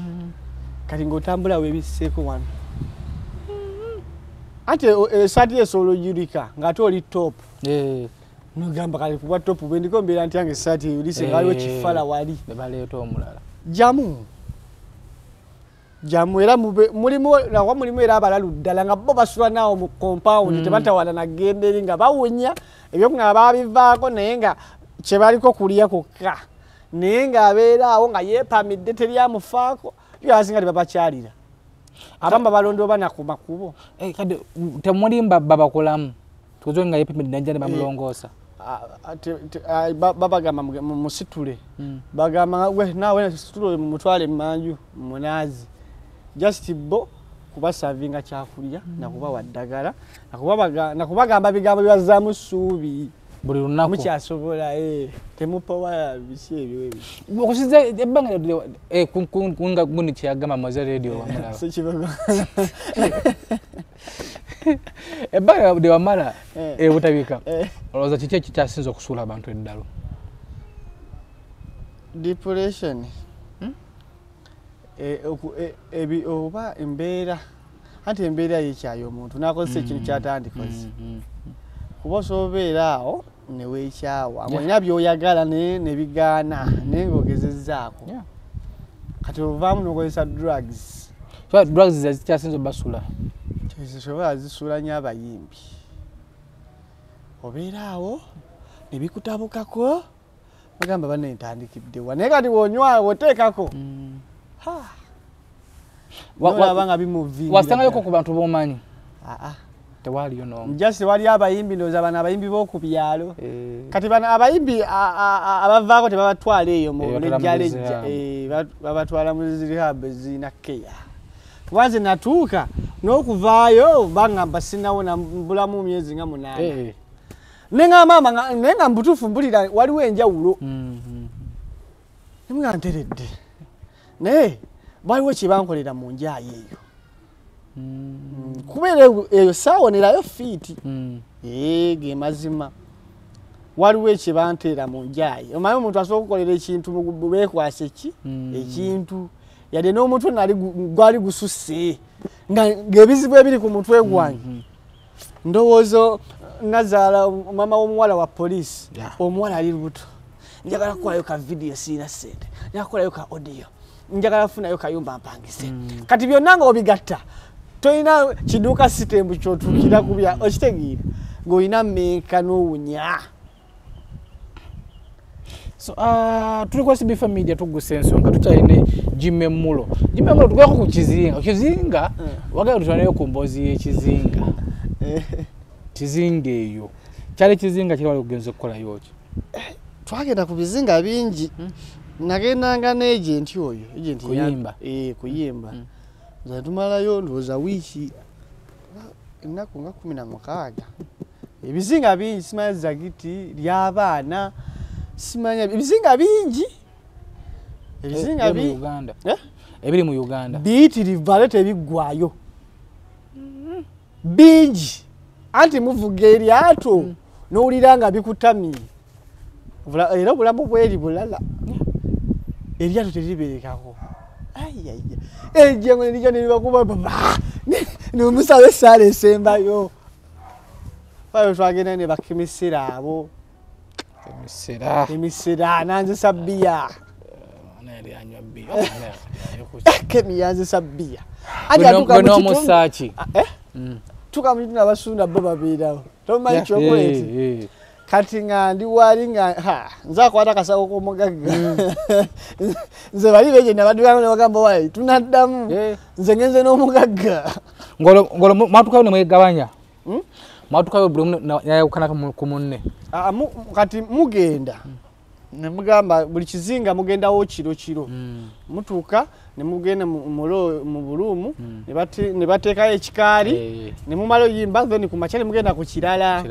Kati ng'otambula weebisseeko wano. Anti essaati esobola ojulika ng'ate oli top. Nogamba kale kuba top bwe ndiko mbeera ntya nga essaati eyulise nga waliwo kifala wali. Ne baleeta omulala. Jamu. Jamu era mulimu nawa mulimu era abalalu ddala nga bo basula naawo mu compound tebatawaana na genda eri nga bawunya ebyokuŋŋaana babivaako naye nga kye baliko kulya kwokka. Naye ng'abeera awo nga yeepamidde teryamufaako abasinga tebabakyalira. Abamu babalonda oba na ku makubo. Kati temulimba babakolamu. Tukuzoe nga yeepamidde najja ne bamulongoosa. Babagamba musitule. Bagamba we naawe situle mumutwale mmanju munaazi. Just bo kubasavinga kyakulya nakubawa ddagala nakubagamba bigambo bibazzaamu ssuubi. Buli lunaku. Mukyasobola temupowa biki ebyo ebyo. Okusinza ebbanga nga gundi kyeyagamba Moze Radio wamulaba. Ebbanga lye wamala ebutabika olowooza kiki ekikyasinze okusuula abantu eddalu? Depression. Oba embeera anti embeera yekyayo omuntu n'akozesa ekintu kyatandikoze. Kuba osobeera awo ne weekyawa olina by'oyagala naye ne bigaana naye ng'ogezezzaako. Kati ovaamu n'okozesa drugs. So drugs zikyasinze obasula? Zisobola zisuula nnyo abayimbi. Obeera awo ne bikutabukako bagamba banne ntandikiddewa naye kati wonywa oteekako nolaba nga bimuvingira. Wasangayoko ku bantu b'omanyi? Tewaliyo n'omu. Just wali abayimbi ndowooza bano abayimbi b'oku byalo. Kati bano abayimbi abavaako tebabatwala eyo mu lejjalejja, babatwala mu rehab ezirina care. Kuba nze natuuka n'okuvaayo bangamba sinnawona mbulamu myezi nga 8. Naye nga maama naye nga mbutuufu mpulira waliwo enjawulo. Nga nteredde. Naye waliwo kye bankolera mu njaayi eyo. Kubeera eyo saawonerayo fiiti. Ge mazima. Waliwo ekye banteera mu njaayi. Omanyi omuntu asobola okukolera ekintu beekwase ki? Ekintu. Yadde n'omutwe nali gwali gususse. Ng'ebizibu ebiri ku mutwe gwange. Ndowooza nazaala maama w'omuwala wa poliisi. Omuwala ali lubuto. Njagala kukolayo ka vidiyo sirina ssente. Njagala kukolayo ka audio. Njagala kufunayo kayumba mpangise. Kati byonna ng'obigatta tolina kiduuka sitembu ky'otuukira ku bya okitegeera ng'olina mmenka n'owunya. So tuli ku SB Media tugusa ensonga tukyalina Jimmy Mulo. Jimmy Mulo tugweko ku kizinga. Kizinga wagala tutwaleyo ku mboozi y'ekizinga. Kizinga eyo. Kyali kizinga kiri wali ogenze okukolayo ki? Twagenda ku bizinga bingi. Nagendanga ne agent oyo. Agent kuyimba. Kuyimba. Nze tumalayo ndowooza wiiki ennaku nga 16. Ebizinga bingi simanyi Zagiti ly'abaana simanya ebizinga bingi. Ebizinga bingi Uganda. Ebiri mu Uganda. Biyitirivu ate tebiggwaayo. Bingi. Anti muvuga eryato n'owulira nga bikutamye. Era obulamu bweri bulala. Eryato teriribeerekako. Ejjengo ne lijja ne libakuba n'omusaba essaala esembayo. Ffe twagenda ne bakemisera abo. Emisera nanzisa bbiya. Kemi yanzisa bbiya. Anti atuuka mu kitundu. Tuuka mu kitundu abasunda bo babeerawo. Tomanyi ky'okola eti. Kati nga ndi wali nga nze akwata akasawo k'omugagga. Nze bali beje nabaddukango ne bagamba wayi tunaddamu. Nze ngenze n'omugagga. Ngolo mwatuukayo ne mwegabanya? Mwatuukayo buli omu yayawukana ku munne? Kati mugenda ne mugamba buli kizinga mugendawo kiro kiro. Mutuuka ne mugenda mu buluumu ne bateekayo ekikaali ne mumala oyimba then ku makya ne mugenda ku kirala.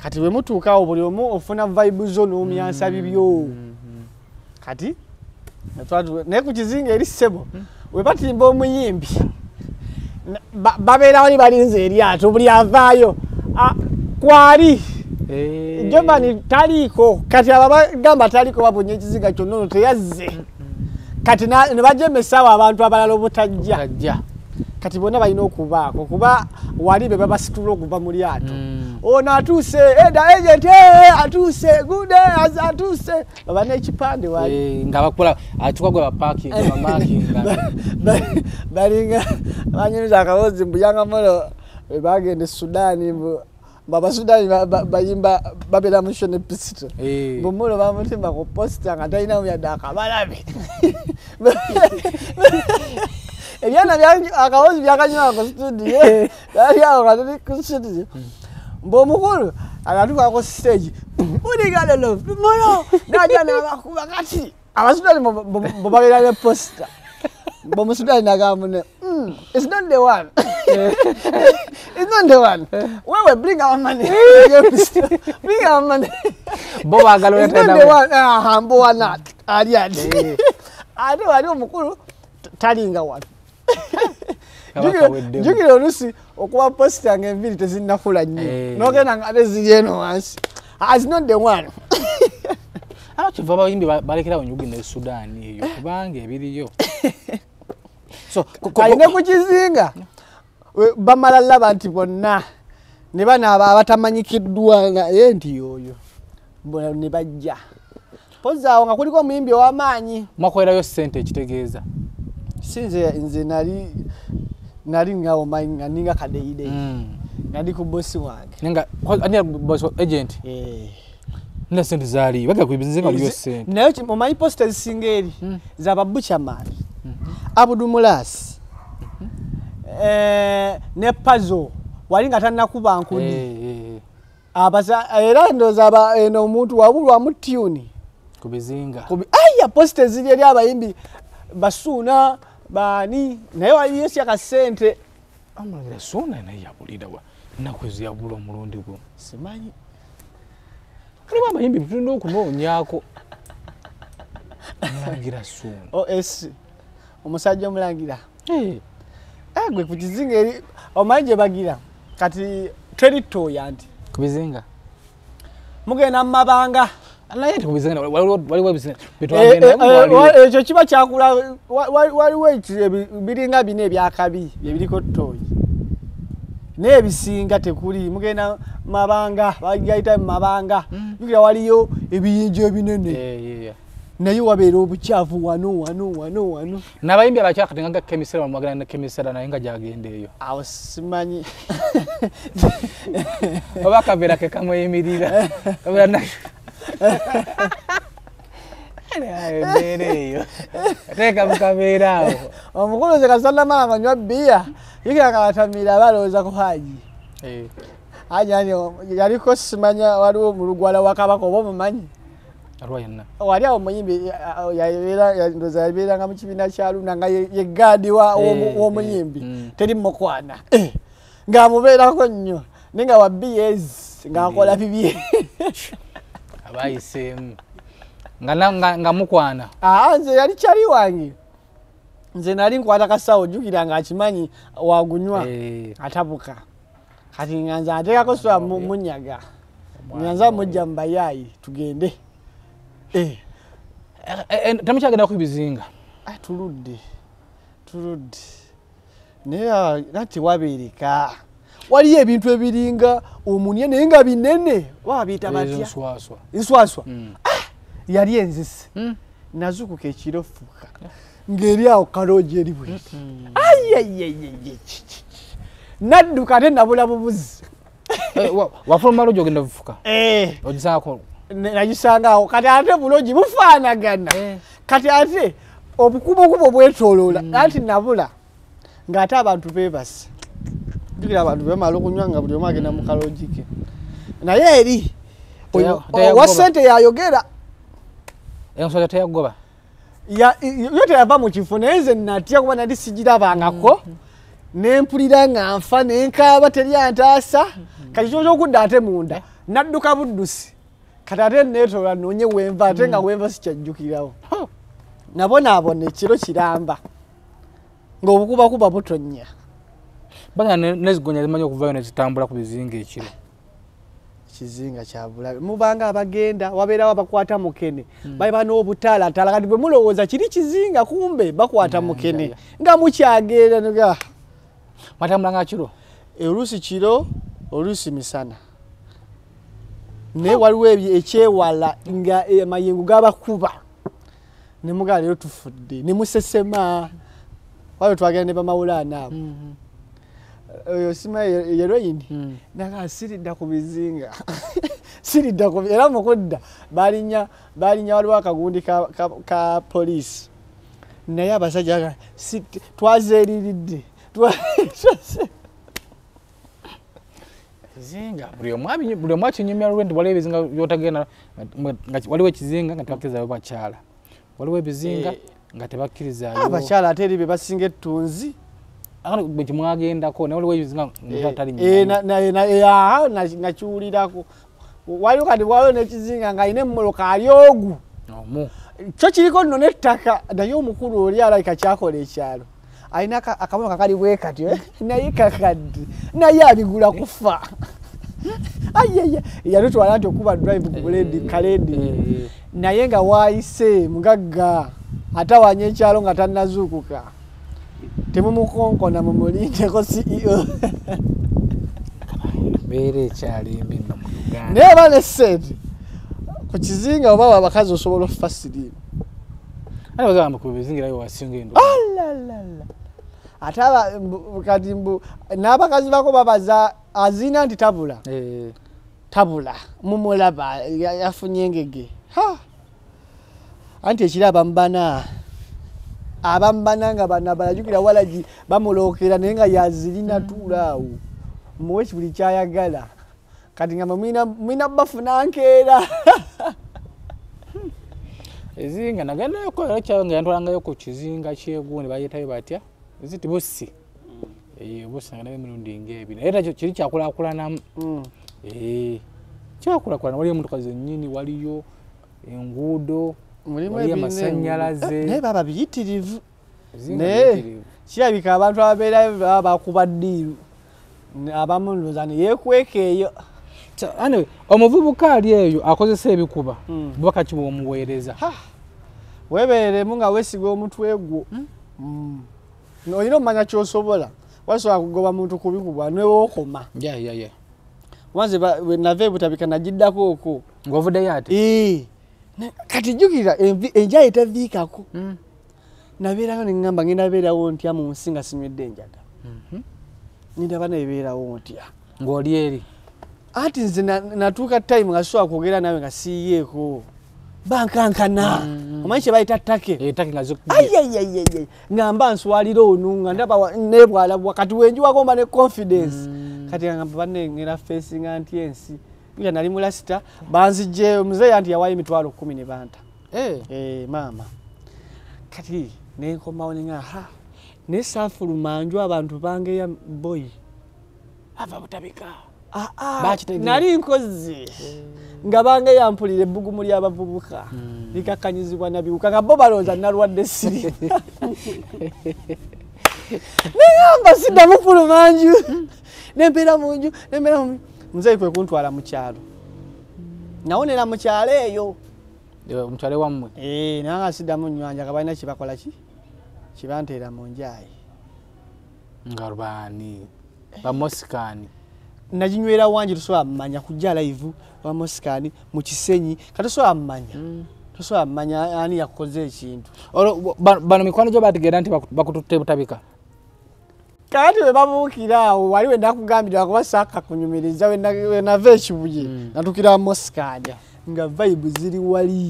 Kati bwe mutuukawo buli omu ofuna vibe zo n'omyansa bibyo. Kati naye ku kizinga eri ssebo we batimba omuyimbi babeerawo ni balinze eryato buli avaayo kwali Jovani taliiko. Kati abagamba taliiko babonye ekizinga kyonna ono teyazze. Kati ne bajemesaawo abantu abalala obutajja. Kati bonna balina okubaako kuba wali be babasitula okuva mu lyato. Ono atuuse, eda agent atuuse, gude atuuse. Baba n'ekipande wali. Nga bakola atukagwa baparking, bamarkinga. Balinga banyumiza akaboozi mbu Yanga Molo bagenda e Sudan mbu Abasudani bayimba babeera mu show ne pisito. Mbu Mulo bamutimba ku posita nga talinamu yadde akabalabe. Ebyana akawozi byakanywa ku studio. Yali awo nga tuli ku studio. Mbu omukulu akatuuka ku stage. Uligalelo Mulo n'ajja n'abakuba kati. Abasudani mbu babeera ne posita. Mbu Omusudani n'agamba munne, it's not the one. It's not the one. Wewe bring our money. Bring our money. Bo baagala It's not the one. Mbu wana ali ati. Ate wali omukulu talinga wano. Jjukira oluusi okuba posita ng'enviiri tezinnakula nnyo. N'ogenda nga ate ziri eno wansi. It's not the one. Ate kiva abayimbi balekerawo nnyo e Sudan eyo kubanga ebiriyo. So kali ne ku kizinga bamala laba nti bonna Ne bano abatamanyikiddwa naye nti yoyo ne bajja. Mpozi awo nga kuliko omuyimbi ow'amaanyi. Mwakolerayo ssente ekitegeeza. Si nze nali nga omanyi nga ninga kadeyideyi. Nga ndi ku bossi wange. Nenga ani boss agent? Nina ssente zaali baga ku bizinga waliyo ssente. Naye omanyi posta ezisinga eri za Butcherman. Abudu Mulasi. Ne Pazo wali nga tannakuba nkudi. Era ndowooza eno omuntu wabulwamu tune. Ku bizinga. Aya posta eziri eri abayimbi Basuuna baani naye waliyo si akasente. Amulangira Suuna naye yabulira wa nnaku ezo yabula omulundi gumu. Simanyi. Mulimu abayimbi tulina okunoonyaako. Omulangira Suuna. OS omusajja omulangira. Gwe ku kizinga eri omanyi gye bagira kati teri ttooya nti. Ku bizinga. Mugenda mu mabanga. Naye ku bizinga waliwo ebizinga bitwagenda ekyo kiba kyakula waliwo biringa bina ebyakabi ebiriko ttooyi. Naye ebisinga tekuli mugenda mabanga bagayita mu mabanga. Jjukira waliyo ebiyinja ebinene. Naye wabeera obukyafu wano wano wano wano. N'abayimbi abakyala kati nga kemisera bamwagala ne kemisera naye nga gyagenda eyo. Awo simanyi. Oba akaveera ke kamweyimirira. Kabeera na embeera eyo. Teeka mu kaveera awo. Omukulu nze kasita namala nga nywa bbiya. Jjukira nga batamiira balowooza ku Haji. Haji ani yaliko simanya waliwo mulugwala wa Kabaka oba omumanyi? Wali awo omuyimbi ndowooza yabeeranga mu kibiina kya Luna nga ye gaadi w'omuyimbi teri mukwana. Ng'amubeerako nnyo naye nga wa BS ng'akola bibye. Abayiseemu nga mukwana. Nze yali kyali wange. Nze nali nkwata kasawo jjukira ng'akimanyi wagunywa atabuka. Kati nga nze ateekako swa munyaga. Nga nze mujja mu bayaayi tugende. Temukyagenda ku bizinga. Tuludde. Tuludde. Naye ate wabeereka. Waliyo ebintu ebiringa omunye naye nga binene. Babiyita batya? Enswaswa. Enswaswa? Yali enzise. Nazuukuka ekiro fuka. Ng'eri awo kaloogi eri bweti. Ayayayaya. Nadduka ate nabula bubuzi. Wafuluma loogi ogenda bufuka? Ogisangako? Nagisanga awo kati ate bulogi bufaanagana. Kati ate obukubokubo bwetooloola anti nabula ng'ate abantu beebase. Jjukira abantu bamala okunywa nga buli omu agenda mu kaloogi ke. Naye eri owa ssente yayogera. Enswaswa teyagoba? Yo teyava mu kifo naye nze natya kuba nali sigirabangako. Ne mpulira nga nfa ne nkaaba teri antaasa. Kati kyo ky'okudda ate munda nadduka buddusi. Kati ate neetoola noonye wenva ate nga wenva sikyajjukirawo. Nabonaabona ekiro kiramba ng'obukubakuba butonnya. Bagamba n'ezigonya zimanyi okuvaayo ne zitambula ku bizinga ekiro. Kizinga kya bulabe. Mubanga abagenda wabeerawo abakwata mukene. Baba n'obutaalatala kati bwe mulowooza kiri kizinga kumbe bakwata mukene. Nga mukyagenda nga. Mwatambula nga kiro? Oluusi kiro, oluusi misana. Naye waliwo ekyewala nga amayengo gabakuba. Ne mugala leero tufudde ne musesema. Waliwo twagenda ne bamawulaana abo. Oyo simanyi heroine. Naga siridda ku bizinga. Siridda ku era mu kudda balinnya waliwo akagundi ka poliisi. Naye abasajja twazeeriridde. Kizinga buli omu akinyumya lwe nti waliwo ebizinga by'otagenda waliwo ekizinga nga tebakkirizaayo bakyala. Waliwo ebizinga nga tebakkirizaayo. Abakyala ate eri be basinga ettunzi. Bwe kimwagendako naye waliwo ebizinga omukyala tali nakiwulirako. Waliwo kati waliwo n'ekizinga ng'alina emmoloka ali ogu. Kyo kiriko nno n'ettaka naye omukulu oli alabika kyakola ekyalo. Alina akamotoka kali bwe katyo naye kakadde naye abigula kufa. Ayaya yatutwala nti okuba drive ku buledi kaledi naye nga waayise mugagga atawanya ekyalo nga tannazuukuka. Temumukonkona mumulindeko CEO. Embeera ekyali mbi nno mu Uganda. Naye aba ne ssente ku kizinga oba abakazi osobola okufa siriimu. Ate bagamba ku bizinga era wasinga endwadde. Alalala. Ate kati mbu n'abakazi bako babaza azina nti tabula. Tabula mumulaba yafunye engege. Ha! Anti ekiri abambana nga bana balajukira walagi bamulookera naye nga yazirina tuula awo. Muwe buli kyayagala. Kati nga mwina bafuna nkeera. Ezinga nagendayo era kyange yantwalangayo ku kizinga ky'egundi bayitayo batya? Ziti Bussi. Bussi nga nayo emirundi ng'ebiri. Naye nakyo kiri kyakulaakulanamu. Kyakulaakulana waliyo emmotoka zennyini, waliyo enguudo, waliyo amasannyalaze. Naye baba biyitirivu. Naye kirabika abantu ababeerayo baba bakuba ddiiru. Abamu ndowooza ne yeekweka eyo. Anyway, omuvubuka ali eyo akozesa ebikuba bubaka ki bw'omuweereza? Weebeeremu nga weesiga omutwe gwo. Olina omumanya ky'osobola. Wasobola kugoba muntu kubikubwa newookoma. Wanze bwe nava e Butabika nagiddako okwo. Ng'ovuddeyo ate? Kati jjukira enjaye teviikako. Nabeerayo ne ŋŋamba ngenda beerawo ntya mu nsi nga sinywedde enjaga. Ngenda baneebeerawo ntya. Ng'oli eri? Anti nze natuuka time nga sisobola kwogera naawe nga siyiyeeko. Bankankana. Omanyi kye bayita ttake? Ayiayiayiayi. Nga mba nswalira ono nga ndaba neebwalabwa kati wenjiwako mba ne confidence. Kati nga ngamba banne ngenda facinga ntya ensi. Nga nali mu lasita banzigyeyo muzeeyi anti yawayo 10,000 ne banta. Maama. Kati ne nkomawo ne nga ha ne saafuluma nju abantu bangeya boyi. Ava Butabika. Nali nkozi nga bange yampulira ebbugumu ly'abavubuka likakkanyizibwa na biwuka nga bo balowooza nalwadde siri. Nengamba siddamu fuluma nju nembeera mu nju nembeera mu muzeeyi kwe kuntwala mu kyalo. Nawonera mu kyalo eyo. Mu kyalo wammwe? Naye nga siddamu nnywa njaga balina kye bakola ki? Kibanteera mu njayi. Nga baani? Bamosikani. Naginywera wangi tosobola mmanya kujja live wa Mosikani mu Kisenyi katosobola mmanya. Tosobola mmanya ani yakoze ekintu. Olwo bano mikwano gyo bategeera nti bakututte Butabika. Kati bwe babuukira awo wali we nakugambira kuba saaka kunyumiriza we nava e Kibuye natukira Mosikani nga vibe ziri wali.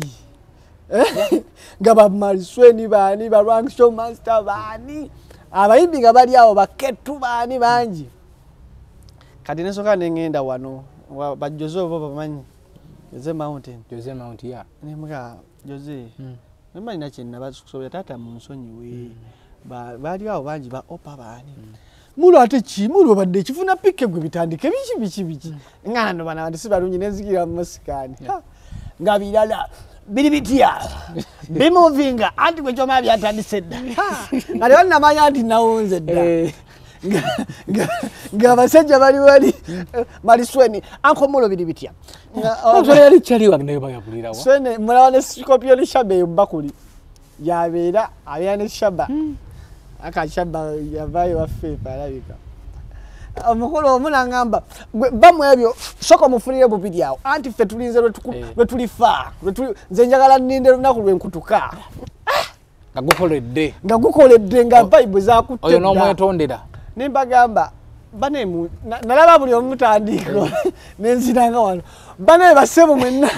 Nga ba Marisweni baani ba Rankshow Master baani abayimbi nga bali awo baketu baani bangi. Kati nesooka ne ŋŋenda wano ba Jose oba bamanyi Jose Mountain. Jose Mount ya. Ne mga Jose. Nemba nina kye nabakusobera taata munsonyiwe. Baali awo bangi ba Opa baani. Mulo ate ki mulo badde kifuna pikke gwe bitandike biki biki biki. Nga nno bano abantu si balungi ne nzikira mu Mosikani. Nga birala biri bitya bimuvinga anti gwe kyoma byatandise dda. Nga tebannamanya nti nawunze dda. Nga abasajja bali wali Malisweni anko mulo biri bitya. Yali kyali wange naye bayabulirawa. Swene mulaba ne Scorpion Shaba eyo bakuli yabeera abeera ne Shaba. Aka Shaba yavaayo waffe alabika. Omukulu omu n'aŋŋamba bamu ebyo sooka omufunire bubiri awo anti ffe tulinze lwe tulifa nze njagala nninde lunaku lwe nkutuka. Nga gukoledde. Nga gukoledde nga vibe zakutte dda. Oyo n'omwetondera. Ne mbagamba bane nalaba buli omu mutandiiko ne nziranga wano. Bane bassebo mwenna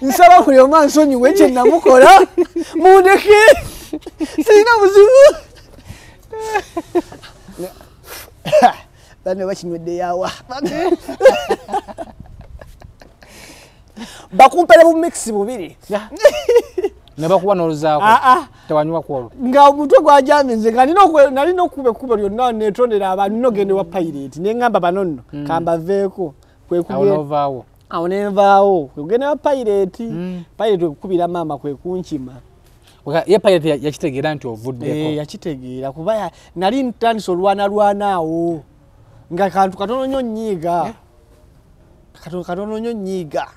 nsaba buli omu ansonyiwe kye namukola mundeke sirina buzibu. Bane bakinywedde yawa. Bakumpera bu mix bubiri. Ne bakuwa n'oluzaako. Tewanywa ku olwo. Nga omutwe gwajamye nze nga nalina okuba ekkubo lyonna neetondera abantu nogenda ewa Pirate ne ŋŋamba bano nno kambaveeko. Awo n'ovaawo. Awo ne nvaawo. Kwe kugenda ewa Pirate. Pirate okukubira maama kwe kunkima. Ye Pirate yakitegeera nti ovuddeko. Yakitegeera kuba nali ntandise olwanalwana awo. Nga kantu katono nnyo nnyiiga. Katono nnyo nnyiiga.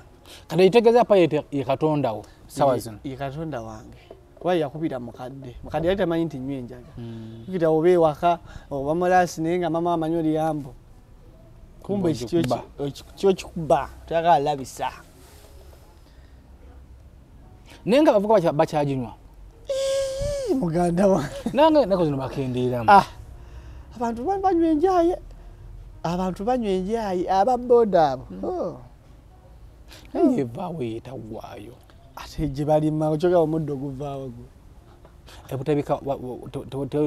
Kati ekitegeeza Pirate ye Katonda wo ssaawa zino. Ye Katonda wange. Kuba yakubira mukadde. Mukadde yali tamanyi nti nnywa enjaga. Jjukira oba ewaka oba mulaasi naye nga maama amanyi oliyambo. Kumbe ekityo kikuba toyagala labisa. Naye nga abavubuka bakyaginywa. Muganda wange. Nange ennaku zino bakendeeramu. Abantu banywa enjaye. Abantu banywa enjaye aba boda abo. Naye evaawo etaggwaayo. Ate gye balima okyogera omuddo guvaawo gwe. Ebutabika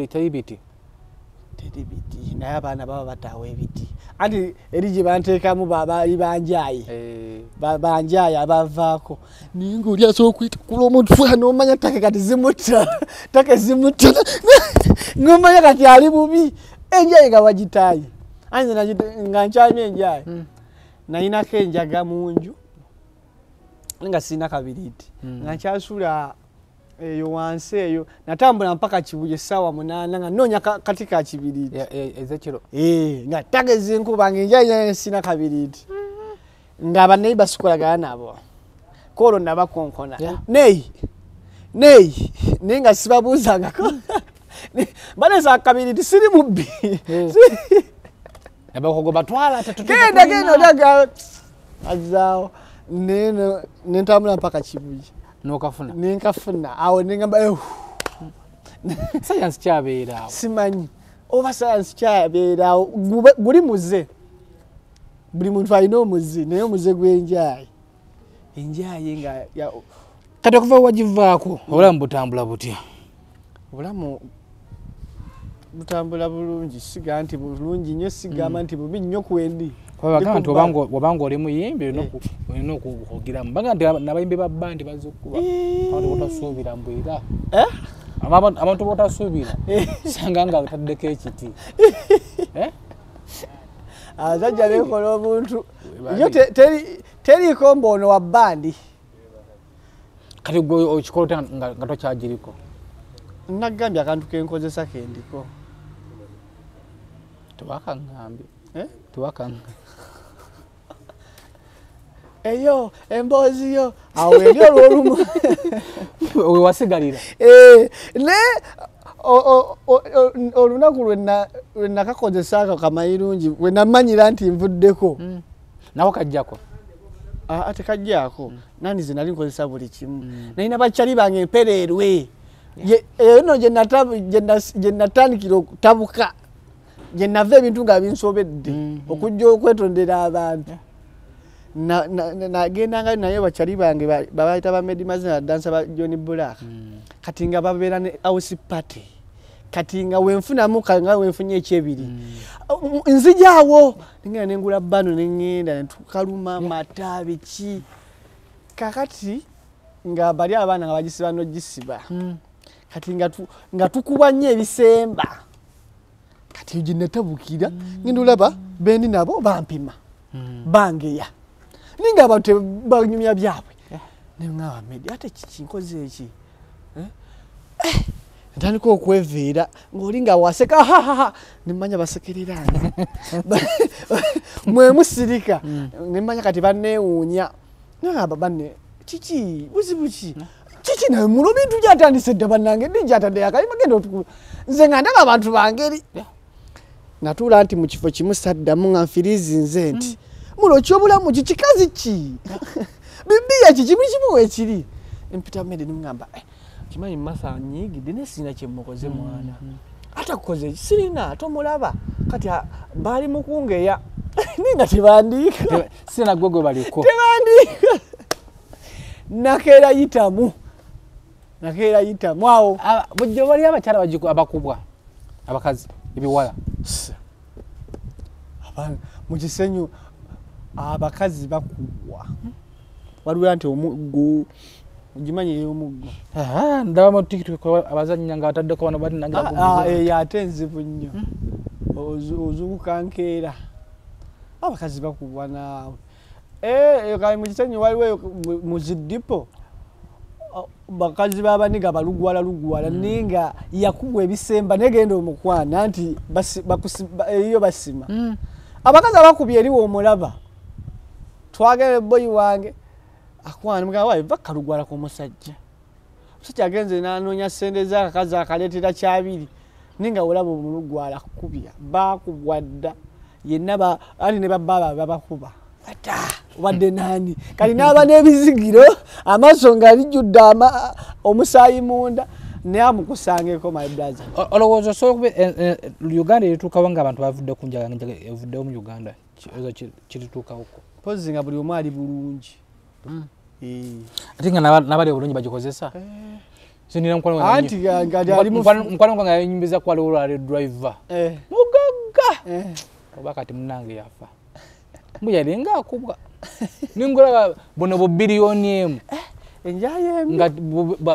teri biti. Teri biti naye abaana baba bataawa ebiti. Anti eri gye banteekamu baali banjaye. Banjaye abavaako. Naye ng'oli asobola okuyita omutwe n'omanya ttaka kati zimutta. Ttaka zimutta. N'omanya kati ali bubi. Enjaye nga bagitaaye. Anti nze nga nkyanywa enjaye. Nayinako enjaga mu nju. Nga sirina kabiriiti. Nga nkyasula eyo wansi eyo natambula mpaka Kibuye essaawa 8 nga nnoonya kati ka kibiriiti. Ez'ekiro? Nga ttaka ezinkuba nga enjaye sirina kabiriiti. Nga banneighbor sikolagana nabo. Kwolwo nabakonkona. Neeyi naye nga sibabuuzangako. Baleese akabiriiti siri mubbi. Abakogo batwala genda genda odaga azzaawo. Nentambula mpaka Kibuye. N'okafuna? Nenkafuna awo nengamba sayansi kyabeera awo. Simanyi oba sayansi kyabeera awo. Guli muze. Buli muntu alina omuze naye omuze gw'enjaye. Enjaye nga kati okuva wagivaako obulamu butambula butya? Obulamu butambula bulungi, sigamba nti bulungi nnyo, sigamba nti bubi nnyo kwendi. Bagamba nti obanga oli muyimbi olina okugiramu. Bagamba nti n'abayimbi ba bbandi bazze okukuba. Abantu b'otasuubira mbu era. Abantu b'otasuubira osanga nga bataddeko ekiti. Abasajja beekola obuntu. Yo teriiko mbu ono wa bbandi. Kati gwe okikola otya nga tokyagiriko? Nagambye akantu ke nkozesa ke ndiko. Tewakaŋŋambye. Tewakaŋŋambye. Eyo emboozi yo awo eri olw'olumu. We wasigalira. Naye olunaku lwe nakakozesa ako kamayirungi we namanyira nti nvuddeko. Nako kajjako? Tekajjaako. Nani nze nali nkozesa buli kimu. Nalina bakyali bange empereerwe. Eyo nno gye natandikira okutabuka. Gye nava ebintu nga binsobedde okujja okwetondera abantu. Nagendanga naye bakyali bange babayita ba Medi Mazina dansa ba Johnny Black. Kati nga babeera ne house party. Kati nga wenfunamu nga wenfunye ekyebiri. Nzijaawo nengenda nengula bano nengenda netukaluma mata biki. Kakati nga bali abaana nga bagisiba n'ogisiba. Kati nga tukubwa nnyo ebisemba. Kati gye natabukira ngenda olaba bendi nabo bampima. Bangeya. Ninga abantu banyumya byabwe. Ne ngaba Medi ate kiki nkoze eki? Ntandika okweveera ng'oli nga waseka ha ha ha ne mmanya basekerera. Mwe musirika ne mmanya kati banneewuunya. Ngamba banne kiki buzibu ki? Kiki naye mulo bintu gyatandise dda bannange ndi gyatadde akayimba genda otuku. Nze nga ndaba abantu bangeri. Natuula nti mu kifo kimu saddamu nga nfiriizinze nti mulo ky'obulamu ki kikazi ki? Bibiya kiki buli kimu weekiri. Mpita Medi ne mugamba kimanyi Martha nyiigidde naye sirina kye mmukoze mwana. Ate akukoze sirina tomulaba. Kati baali mu kungeya. Naye nga tebandiika. Sirina gwe gwe baliko. Tebandiika. Nakeera yitamu. Nakeera yitamu awo. Bulijjo wali abakyala abakubwa abakazi ebiwala. Mu Kisenyi abakazi bakubwa. Waliwo nti omuggo ogimanyi ey'omuggo. Ndaba mu TikTok abazannya nga bataddeko bano bannange. Eyo ate nzibu nnyo. Ozuukuka nkeera. Abakazi bakubwa naawe. Kale mu Kisenyi waliwo mu zidipo bakazi b'abaniga balugwala lugwala naye nga yakubwa ebisemba naye genda omukwana nti eyo basima. Abakazi abakubye eriwo omulaba. Twagala ebboyi wange akwana mugamba waayi va kalugwala k'omusajja. Omusajja agenze n'anoonya ssente z'akakazi akaleetera kyabiri naye nga olaba omulugwala akukubya baakubwa dda. Yenna ali ne bababa babakuba. Ata obadde nani? Kali n'aba n'ebizigiro amaaso nga lijjudde omusaayi munda naye amukusangeko my brother. Olowooza osobola Uganda erituukawo ng'abantu bavudde ku njaga evuddewo mu Uganda kirituukawo ko? Mpozzi nga buli omu ali bulungi. Ate nga n'abali obulungi bagikozesa? Mukwano gwange yanyumbiza ku waliwo olwali driver. Mugagga! Oba kati munnange yafa. Mbu yalinga akubwa. Ningulaba buno bu biliyoni emu. Enjaye emu. Nga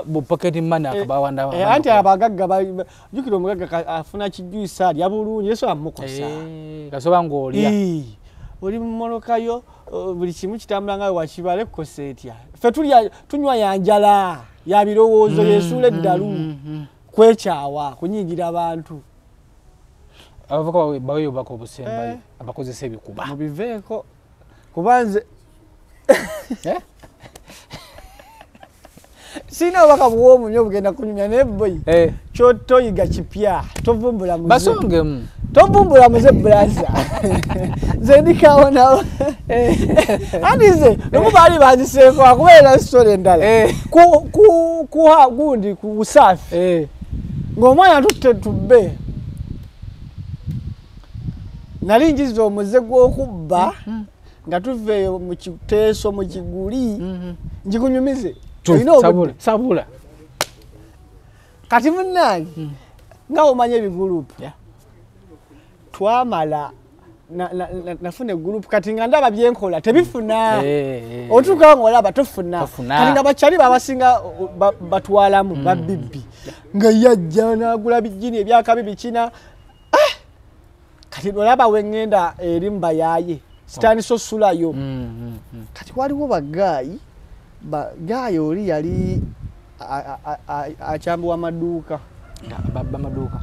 bu pocket money akabawanda. Anti abagagga jjukira omugagga afuna kijuisa alya bulungi yesu amukosa. Kasoba ng'olya. Oli mu mmotoka yo buli kimu kitambula nga wakibale kukosa etya. Ffe tulya tunywa ya njala ya birowoozo yesuula eddalu kwekyawa kunyiigira abantu. Abavubuka baweeyo obubaka obusembayo abakozesa ebikuba. Mubiveeko kuba nze sirina obubaka buwoomu nnyo obugenda kunyumya naye boyi kyotoyiga kipya tovumbula muze. Basongemu. Tovumbula muze brother. Nze ndikawonawo. Anti nze lumu baali banziseeko akubeera story endala. Kuha gundi ku Usafi. Ng'omwana tutte tubbe. Nali njiza omuze gw'okubba nga tuva eyo mu kiteeso mu kiguli ngikunyumize. Sabula. Kati munnange nga omanya ebigulupu. Twamala nafuna egulupu kati nga ndaba byenkola tebifuna. Otuuka ng'olaba tofuna. Kati nga bakyali babasinga batwalamu babibbi. Nga yajja n'agula bijjini ebyakabi bikina. Kati olaba we ŋŋenda eri mu bayaaye sitandise osulayo. Kati waliwo bagaayi bagaayi oli yali akyambuwa amaduuka. Babba amaduuka.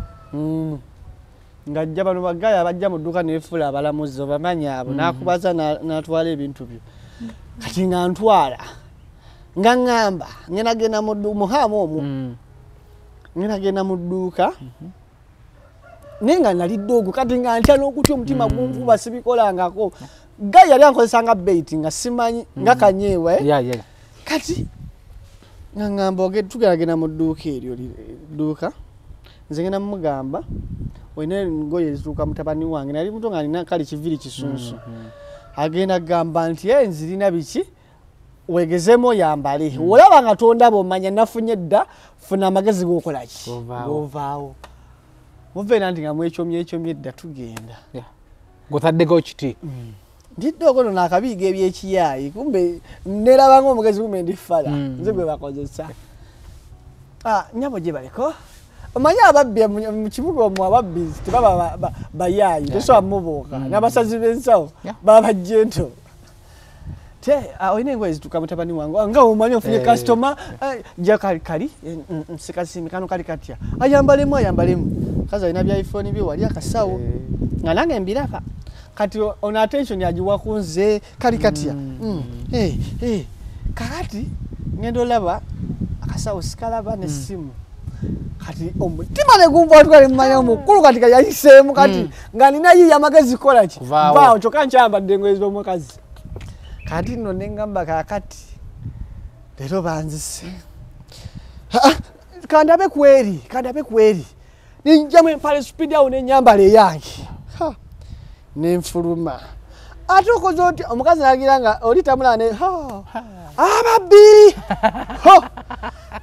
Ng'ajja bano bagaayi abajja mu dduuka ne beefuula abalamuzi obamanyi abo n'akubaza n'atwala ebintu byo. Kati nga ntwala nga ŋŋamba ŋŋenda genda mu dduuka muhaamu omwo ŋŋenda genda mu dduuka. Naye nga nali ddogo kati nga ntya n'okutya omutima gunkuba sibikolangako. Gayi yali ankozesa nga bait nga simanyi nga kanyeewa. Kati nga ŋŋamba tugeragenda mu dduuka eryo dduuka nze ngenda mugamba olina engoye ezituuka mutabani wange nali muto nga nina kale kiviiri kisunsu. Agenda kugamba nti nzirina biki weegezeemu oyambale. Olaba nga tondaba omanya nafunye dda funa amagezi g'okola ki g'ovaawo. Muveera nti nga mwekyomyekyomye dda tugenda. Gw'otaddeko kiti? Ndi ddogo nno naakabiiga ebyekiyaayi kumbe neeraba ng'omugezi kumbe ndi ffala nze gwe bakozesa. Nnyabo gye baleko. Omanyi ababbi mu kibuga omwo ababbi tebaba bayaayi tosobola mubuuka n'abasazi b'ensawo baba gentle. Olina engoye ezituuka mutabani wange nga omanyi ofunye kasitoma jja kali nsikasiimi kano kali katya ayambalemu ayambalemu. Kazi alina bya iPhone bye wali akasawo nga nange mbiraba. Kati ono attention yagiwa ku nze kali katya. Kakati ngenda olaba akasawo sikalaba n'essimu. Kati omutima ne gunva mmanya omukulu kati yayiseemu kati nga nina yiiya amagezi kukola ki? Vaawo kyokka nkyambadde engoye z'omukazi. Kati nno ne ŋŋamba kaakati leero banzise. Kandabe kweri, kandabe kweri. Ninjamu empale speed awo n'ennyambala eyange. Ne nfuluma. Ate okoze otya omukazi n'agira nga oli tamulaba ne ababbi!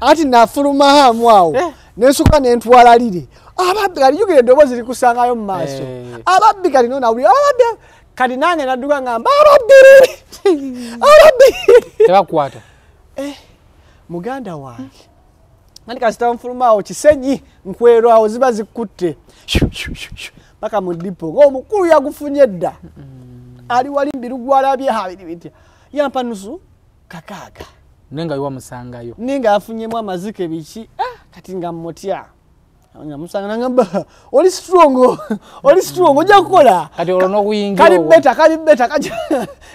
Ati nafuluma hamu awo ne nsooka ne ntwala liri. Ababbi kati jjukira eddoboozi likusangayo mu maaso. Ababbi kati nno nawulira ababbi! Kati nange nadduka ngamba ababbi! Ababbi! Tebakukwata. Muganda wange. Nandi kasita nfuluma awo Kisenyi nkwero awo ziba zikutte. Paka mu ddipo ng'omukulu yagufunye dda. Ali wali mbiru gwalabye habiri bitya. Yampa nusu kakaaga. Naye nga wamusangayo. Naye nga afunyemu amazike biki kati nga mmutya. Nga musanga nangamba oli strong oli strong ojja kukola. Kati olwo n'okuyingira. Kali better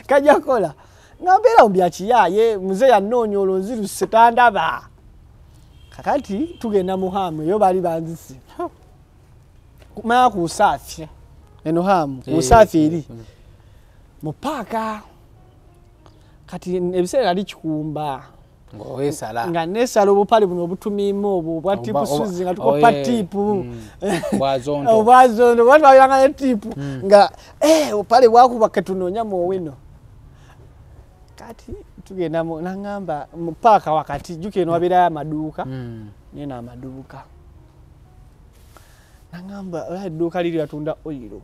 kajja kukola. Nga mbeera mu bya kiyaaye muze yannoonya olwo nziruse tandaba. Kakati tugenda mu haamu eyo baali banzise. Kumanya ku Usafi. Eno hamu Busaafi eri mu paaka. Kati ebiseera nali Kikumba nga nesala obupale buno obutumiimu obwo obwa tipu suzi nga tukopa tipu obwazondo batwaliranga ne tipu nga obupale bwakuba ketunoonya mu owino. Kati tugenda nangamba mu paaka wakati jjukira eno wabeerayo amaduuka nena amaduuka nangamba olaba edduuka liri batunda oyiro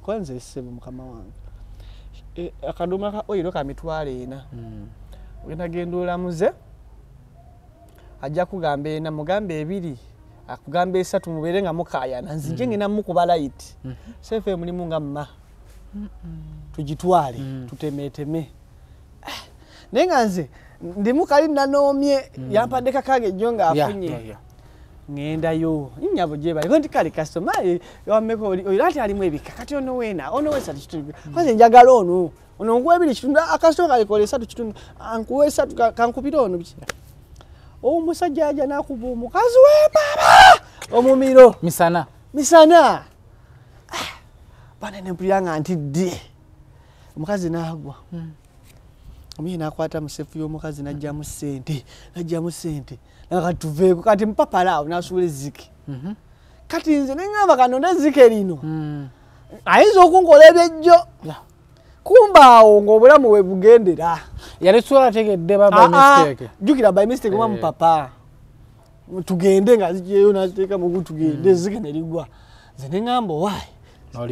konze ssebo mukama wange akadomola ka oyiro ka 400,000. Ogenda genda olamuze ajja kugamba 4 mugambe 2 akugamba 3 mubeere nga mukaayana nzije ngenda mukuba layiti sefe mulimu nga mma tugitwale tutemeteme. Naye nga nze ndimu kali nanoomye yampadde kakange ejjo ng'afunye ngendayo nnyabo gye bali nti kale kasitoma wammeka oyo ati alimu ebika kati ono weena ono wesatu kitundu kwanze njagala ono ono nkuwa 2 kitundu akasitoma kalikola 3 kitundu ankuwa 3 kankubira ono biki. Omusajja ajja n'akuba omukazi we baba omumiro misana misana. Bana ne mpulira nga ntidde omukazi n'agwa. Omuye n'akwata mu sefu y'omukazi n'aggyamu ssente n'aggyamu ssente nakati tuveeko kati mpapala awo n'asuula ezzike. Kati nze ne ŋŋamba kano n'ezzike lino ayinza okunkola ebyejjo kumba awo ng'obulamu we bugendera. Yali suula ategedde ba by mistake. Jjukira by mistake oba mupapa tugende nga azigyeyo n'aziteeka mugu tugende ezzike ne ligwa. Nze ne ŋŋamba owaayi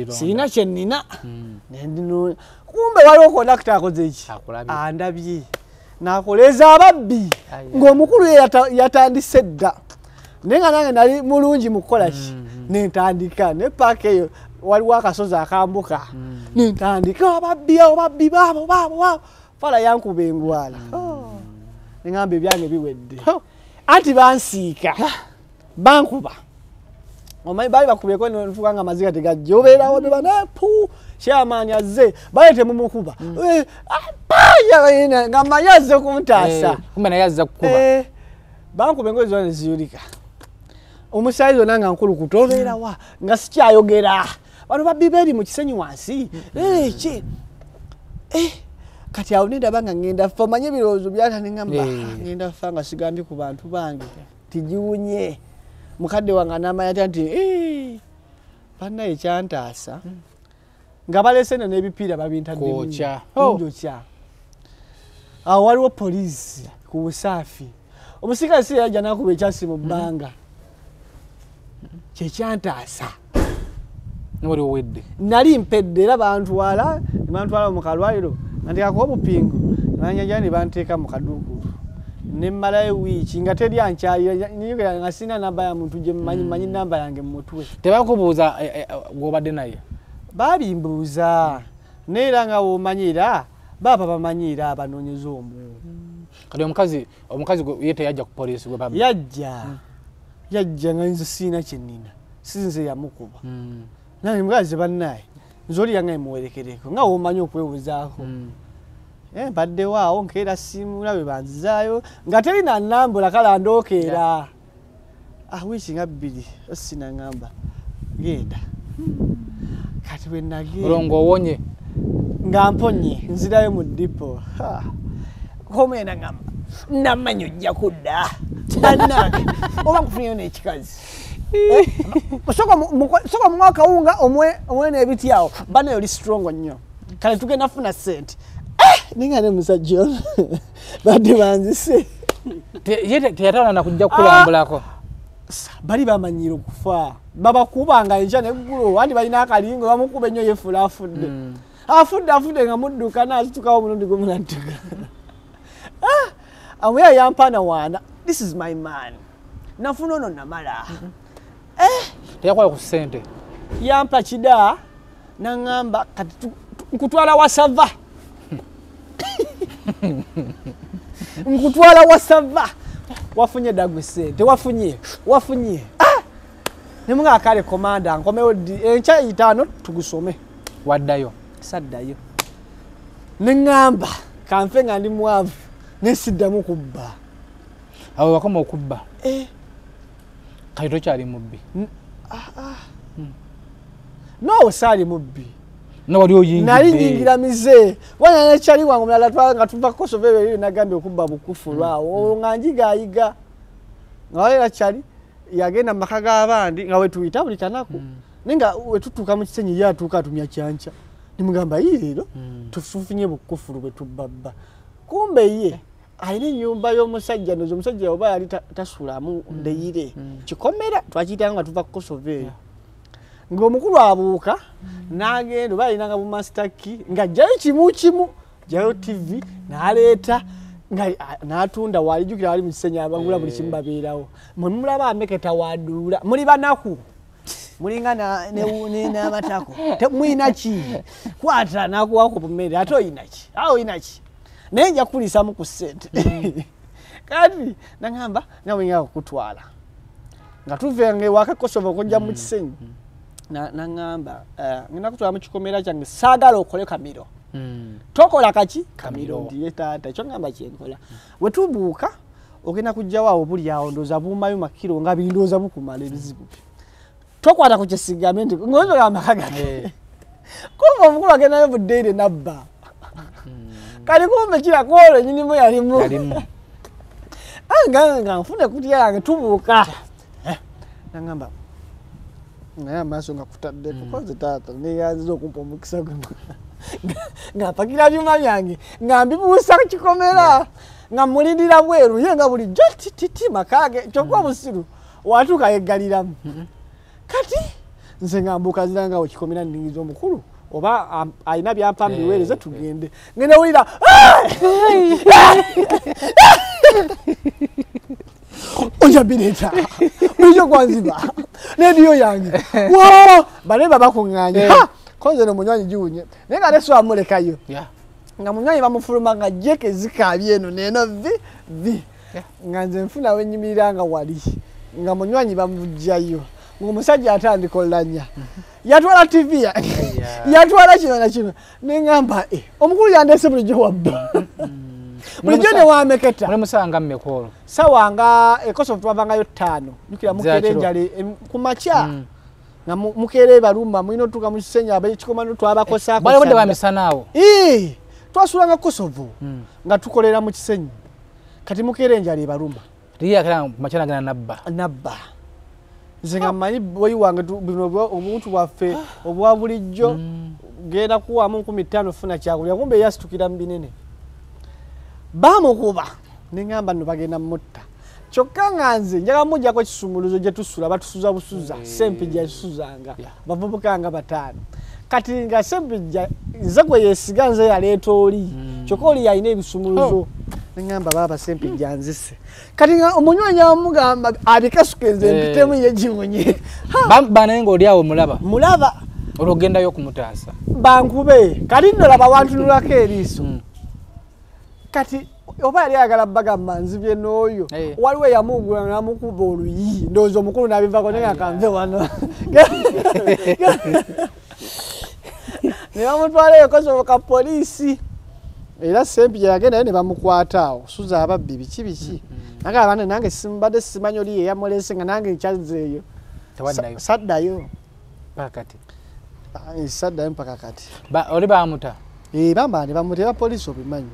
sirina kye nnina kumbe waliwo kondakita akoze eki andabye n'akoleeza ababbi ng'omukulu ye yatandise dda naye nga nange nali mulungi mu kukola ki nentandika ne paaka eyo waliwo akasozi akambuka nentandika ababbi abo babbi baabo baabo baabo fala yankuba engwala neŋŋamba ebyange biwedde anti bansiika bankuba omanyi baali bakubyeko nfuka nga amaziga tegajja obeerawo bebana pu kyamaanyi azze baali temumukuba nga mmanyi azze kuntaasa kumbe naye azza kukuba bankuba engoye zonna ne ziyulika omusaayi zonna nga nkulukuta obeerawa nga sikyayogera bano babbi beeri mu kisenyi wansi ki kati awo nendaba nga ngenda ffa omanye ebirowoozo byata ne ŋŋamba ngenda ffa nga sigambye ku bantu bange tigiwunye. Mukadde wange anaamanya atya nti bannaye kyantaasa nga balese nno n'ebipiira babintaddemu njokya. Awo waliwo poliisi ku Busaafi omusirikale si yajja n'akuba ekyasi mu bbanga kyekyantaasa. Wali owedde? Nali mpedde era bantwala ne bantwala mu kalwaliro nanteekako obupingu ne banjanja ne banteeka mu kaduukulu nemmalayo wiiki nga teri ankyalira nga sirina namba ya muntu gye mmanyi mmanyi namba yange mu mutwe. Tebakubuuza gw'obadde naye? Babimbuuza naye era nga w'omanyira baaba bamanyiira abanoonyeza omwo. Kati omukazi ye teyajja ku poliisi gwe babba? Yajja nga nze sirina kye nnina si nze yamukuba. Nange mukazi bannaye nze oli yange muwerekereko nga w'omanyi okwewozaako. Mbaddewo awo nkeera simu bwe banzizaayo nga teri nannambula kale andookeera. Wiiki nga 2 sinaŋŋamba genda. Kati bwe nagenda olwo ng'owonye? Nga mponye nzirayo mu ddipo. Komwena ŋŋamba nammanyi ojja kudda bannange oba nkufunyeyo n'ekikazi. Soka muwe akawunga omuwe n'ebiti awo bannaye oli strong nnyo kale tugenda funa ssente. Ninga ne musajja ono badde banzise. Ye teyatawana na kujja kukulambulako? Bali bamanyiira okufa babakubanga enkya neggulo anti balina akalingo bamukuba ennyo yefuula afudde afudde nga mudduka n'asitukawo omulundi gumu n'adduka. Amuya yampaana waana this is my man nafuna ono namala. Teyakwala ku ssente? Yampa kida n'aŋŋamba kati nkutwala wasava nkutwala wasava wafunye dagwe ssente wafunye nemuga kale komanda nkomewo ddi enkya 5 tugusome. Waddayo? Saddayo neŋŋamba kanfe nga ndi mwavu nesiddamu kubba. Awo wakoma okubba? Kati tokyali mubbi? No saali mubbi. Nali nyingira mize. Wana nekyali wange omulala twala nga tuva Kosovo eyo nagambye okubba bukufu lwawo. Nga njigayiga. Nga era kyali yagenda mu maka g'abandi nga wetuyita buli kanaku. Naye nga wetutuuka mu Kisenyi ye atuuka atumya kyanca. Nimugamba ye leero tufunye bukufulu bwe tubbabba. Kumbe ye alina ennyumba y'omusajja nozo omusajja oba yali tasulamu ndeyire. Kikomera twakiyitanga nga tuva Kosovo eyo. Ng'omukulu abuuka n'agenda oba alinanga bu master key ng'aggyayo kimu kimu ggyayo TV n'aleeta nga n'atunda walijjukira wali mu Kisenyi abagula buli kimu babeerawo. Mwe mulaba ameketa waduula muli banaku mulinga n'abatako mulina ki kwata n'akuwako ku mmere ate oyina ki awo oyina ki naye nja kukuliisamu ku ssente. Kati nangamba nawe nga kukutwala nga tuva ewaka Kosovo okujja mu Kisenyi. Nangamba ngenda kutwala mu kikomera kyange saagala okole kamiro. Tokola kaki kamiro ndiye taata ekyo ngamba kyenkola. Bwe tubuuka ogenda kujjawo awo buli awo ndowooza buumayo makiro nga bindowooza bukumala ebizibu. Tokwata ku kyesigamye nti ng'ozola amaka gange. Kumbe omukulu agendayo buddeire nabba. Kali kumbe kira kwolwo nnyinimu yalimu. Nga nfuna ekutiya yange tubuuka. Nangamba naye amaaso nga kutaddeko koze taata neyanziza okumpa omukisa guno. Nga mpakira byuma byange nga mbibuusa ku kikomera nga mulindira bweru ye nga bulijjo tititi maka ge kyokka obusiru watuuka yeggaliramu. Kati nze nga mbuuka nzira nga wekikomera nningiza omukulu oba alina byampa mbiweereze tugende. Ngenda wulira ojja bireeta bulijjo gwanziba lediyo yange wa bale babakuŋŋaanya konze no munywanyi giwunye naye nga leso amulekayo nga munywanyi bamufuluma nga jeke zikaabye eno n'eno vi vi nga nze nfuna we nnyimirira nga wali nga munywanyi bamuggyayo ng'omusajja atandika olanya yatwala TV yatwala kino na kino ne ŋŋamba omukulu yandeese bulijjo wabba bulijjo ne wameketa. Muli musanga mmeka olwo? Ssaawa nga e Kosovo twavangayo 5 jjukira mukeera enjala ku makya nga mukeera ebaluma mulina otuuka mu Kisenyi ab'ekikomano twabakosaako. Bwali budde bwa misana awo? Twasulanga Kosovo nga tukolera mu Kisenyi kati mukeera enjala ebaluma. Makya nagenda nabba. Nabba. Nze nga mmanyi boyi wange bino obuntu bwaffe obwa bulijjo genda kuwaamu 15,000 funa kyakulya kumbe yasitukira mu binene. Bamukuba ne ŋŋamba nno bagenda mutta. Kyokka nga nze njagala muggyako ekisumuluzo gye tusula batusuza busuza Ssempijja yatusuzanga bavubuka nga 5. Kati nga Ssempijja nze gwe yeesiga nze yaleeta oli kyokka oli yalina ebisumuluzo. Ne ŋŋamba baaba Ssempijja nzise. Kati nga omunywanyi amugamba abikasuke nze mpitemu ye giwunye. Bamubba naye ng'oli awo mulaba? Mulaba. Olwo ogendayo okumutaasa? Bankube kati nno laba wantunulako eriiso. Kati oba yali ayagala bagamba nzibye n'oyo waliwo eyamugula n'amukuba oluyi ndowooza omukulu n'abivaako naye akanve wano. Ne bamutwala eyo Kosovo ka poliisi era Ssempijja yagendayo ne bamukwata awo suza ababbi biki biki. Nagamba banne nange simbadde simanyi oli eyamulese nga nange nkyazzeeyo. Saddayo. Mpaka kati? Saddayo mpaka kati. Oli baamuta? Bamba ne bamuta era poliisi obimanyi.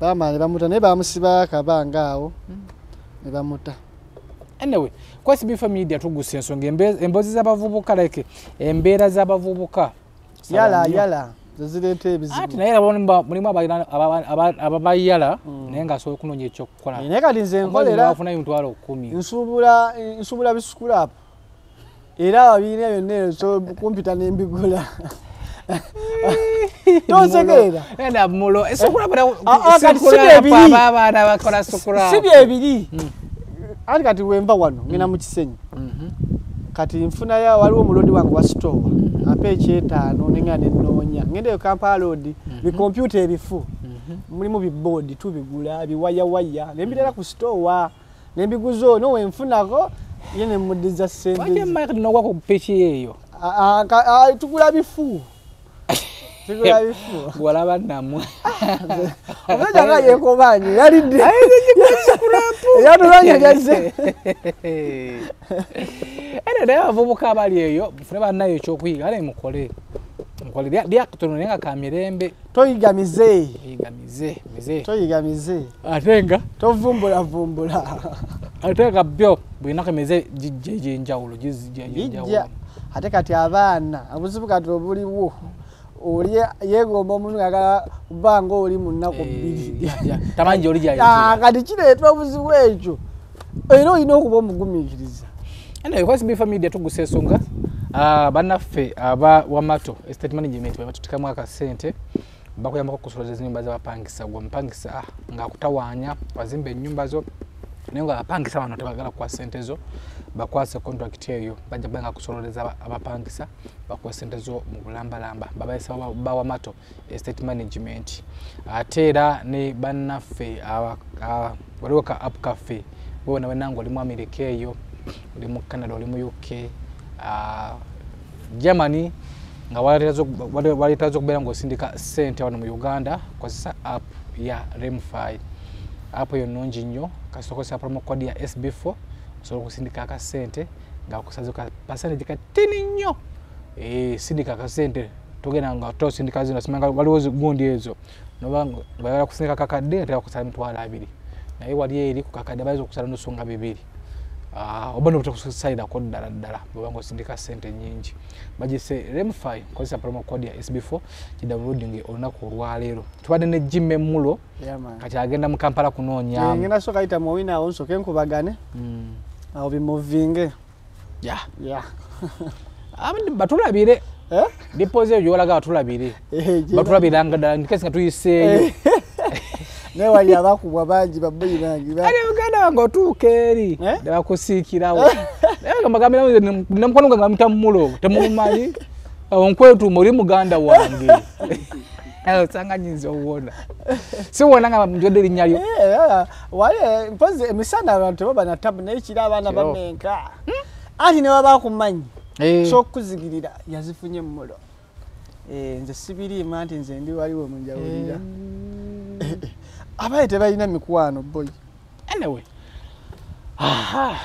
Bamala ne bamuta naye bamusiba akabanga awo ne bamuta. Anyway, ku SB4 Media tugusa ensonga emboozi z'abavubuka like embeera z'abavubuka. Yala yala zezireeta ebizibu. Ati naye mulimu ababayala naye ng'asobola okunoonya ekyokukola. Naye kati nze nkolera afunayo 10,000. Nsuubula bisikulapu era abiina byonna eyo so kumpita n'embigula. Tonsekerera. Si byebiri. Anti kati wenva wano ngenda mu Kisenyi. Kati nfunayo waliwo omulodi wange wa sitowa ampa ekyetaano ne nga nennoonya. Ngenda eyo Kampala Road bikompyuta ebifu mulimu biboodi tubigula biwayawaya ne mbiteera ku sitowa ne mbiguza ono we nfunako ye ne muddiza ssente. Lwaki Mike n'ogwa ku piki eyo? Tugula bifu. Sigula bifu. Walaba namwe. Omusajja nga yeekobaanye yalidde. Yatulanya jazze. Ene naye abavubuka abali eyo mufune bannayo ekyokuyiga ale mukole. Mukole lya katono naye nga ka mirembe. Toyigamize. Toyigamize mize. Toyigamize. Ate nga tovumbula vumbula. Ate nga byo bwinako emize gijja egy'enjawulo gizijja egy'enjawulo. Ate kati abaana obuzibu kati obuliwo oli yeegomba omuntu ng'ayagala kuba ng'oli mu nnaku bbiri. Tamanyi gy'oli gy'ayitira. Kati kireeta obuzibu ekyo era olina okuba omugumiikiriza. Anyway, kwa SB Media tugusa ensonga bannaffe aba Wamato Estate Management bwe batutekamu akasente bakuyambako okusoloza ennyumba z'abapangisa. Gwe omupangisa ng'akutawaanya wazimba ennyumba zo naye nga abapangisa bano tebagala kuwa ssente zo, bakwase contract eyo bajja kuba nga kusololeza abapangisa bakuwa ssente zo mu bulambalamba. Babayisa ba Wamato Estate Management. Ate era ne bannaffe waliwo ka app cafe bona bannange oli mu America eyo, oli mu Canada, oli mu UK, Germany nga waleetazo okubeera ng'osindika ssente wano mu Uganda, kozesa app ya Remfi. App eyo nnungi nnyo, kasita okozesa promo code ya SB4 osobola okusindika akasente nga kusaze ka percentage katini nnyo. Sindika akasente togenda nga tosindika zino, simanga waliwo gundi ezo noba nga kusindika kakadde ate bakusala 20,000 naye wali eri ku kakadde bayinza okusala nusu nga 2 oba n'obutakusayirako ddala ddala bw'oba ng'osindika ssente nnyingi. Bagise Remfi, kozesa promo code ya SB4 gidownloading olunaku olwaleero. Tubadde ne Jimmy Mulo kati agenda mu Kampala kunoonya. Ngenda sooka yita mu wina awo nsooke nkubagane awo bimuvinge. Batulabire deposit eyo gy'olaga batulabire. Batulabiranga ddala nkesi nga tuyiseeyo. Naye wali abakubwa bangi babboyi bangi. Ale muganda wange otuuka eri ne bakusiikirawo. Naye nga mbagambira ne mukwano gwange bamuyita Mulo temumumanyi awo nkwetuuma oli muganda wange. Osanga nnyinza owona. Si wona nga njodde erinnya lyo. Wali mpozi emisana abantu tebaba na tabu naye kiro abaana bamenka. Anti ne baba bakumanyi. So okuzigirira yazifunye Mulo. Nze sibiriima nti nze ndi waliwo munjawulira. Abaye tebalina mikwano boy. Anyway.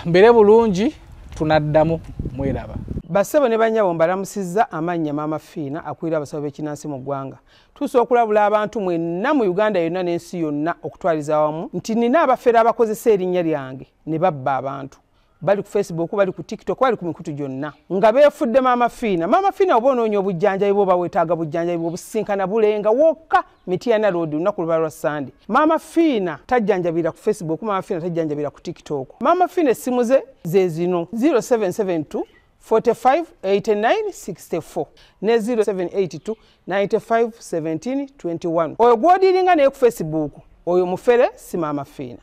Mbere bulungi tunaddamu mweraba. Bassebo ne bannyabo mbalamusizza amannya Maama Fiina akulira abasawo b'ekinnansi mu ggwanga. Tusobola okulabula abantu mwenna mu Uganda yonna n'ensi yonna okutwaliza awamu nti nina abafere abakozesa erinnya lyange ne babba abantu. Bali ku Facebook, bali ku TikTok, bali ku mikutu gyonna nga beefudde Maama Fiina. Maama Fiina oba onoonya obujjanjabi bw'oba weetaaga bujjanjabi bw'obusinkana bulenga wokka Mityana Road olunaku luba lwa Sande. Maama Fiina tajjanjabira ku Facebook, Maama Fiina tajjanjabira ku TikTok. Maama Fiina essimu ze ze zino 0772 45 89 64 ne 0782 95 17 21. Oyo gw'odiringa naye ku Facebook oyo mufere si Maama Fiina.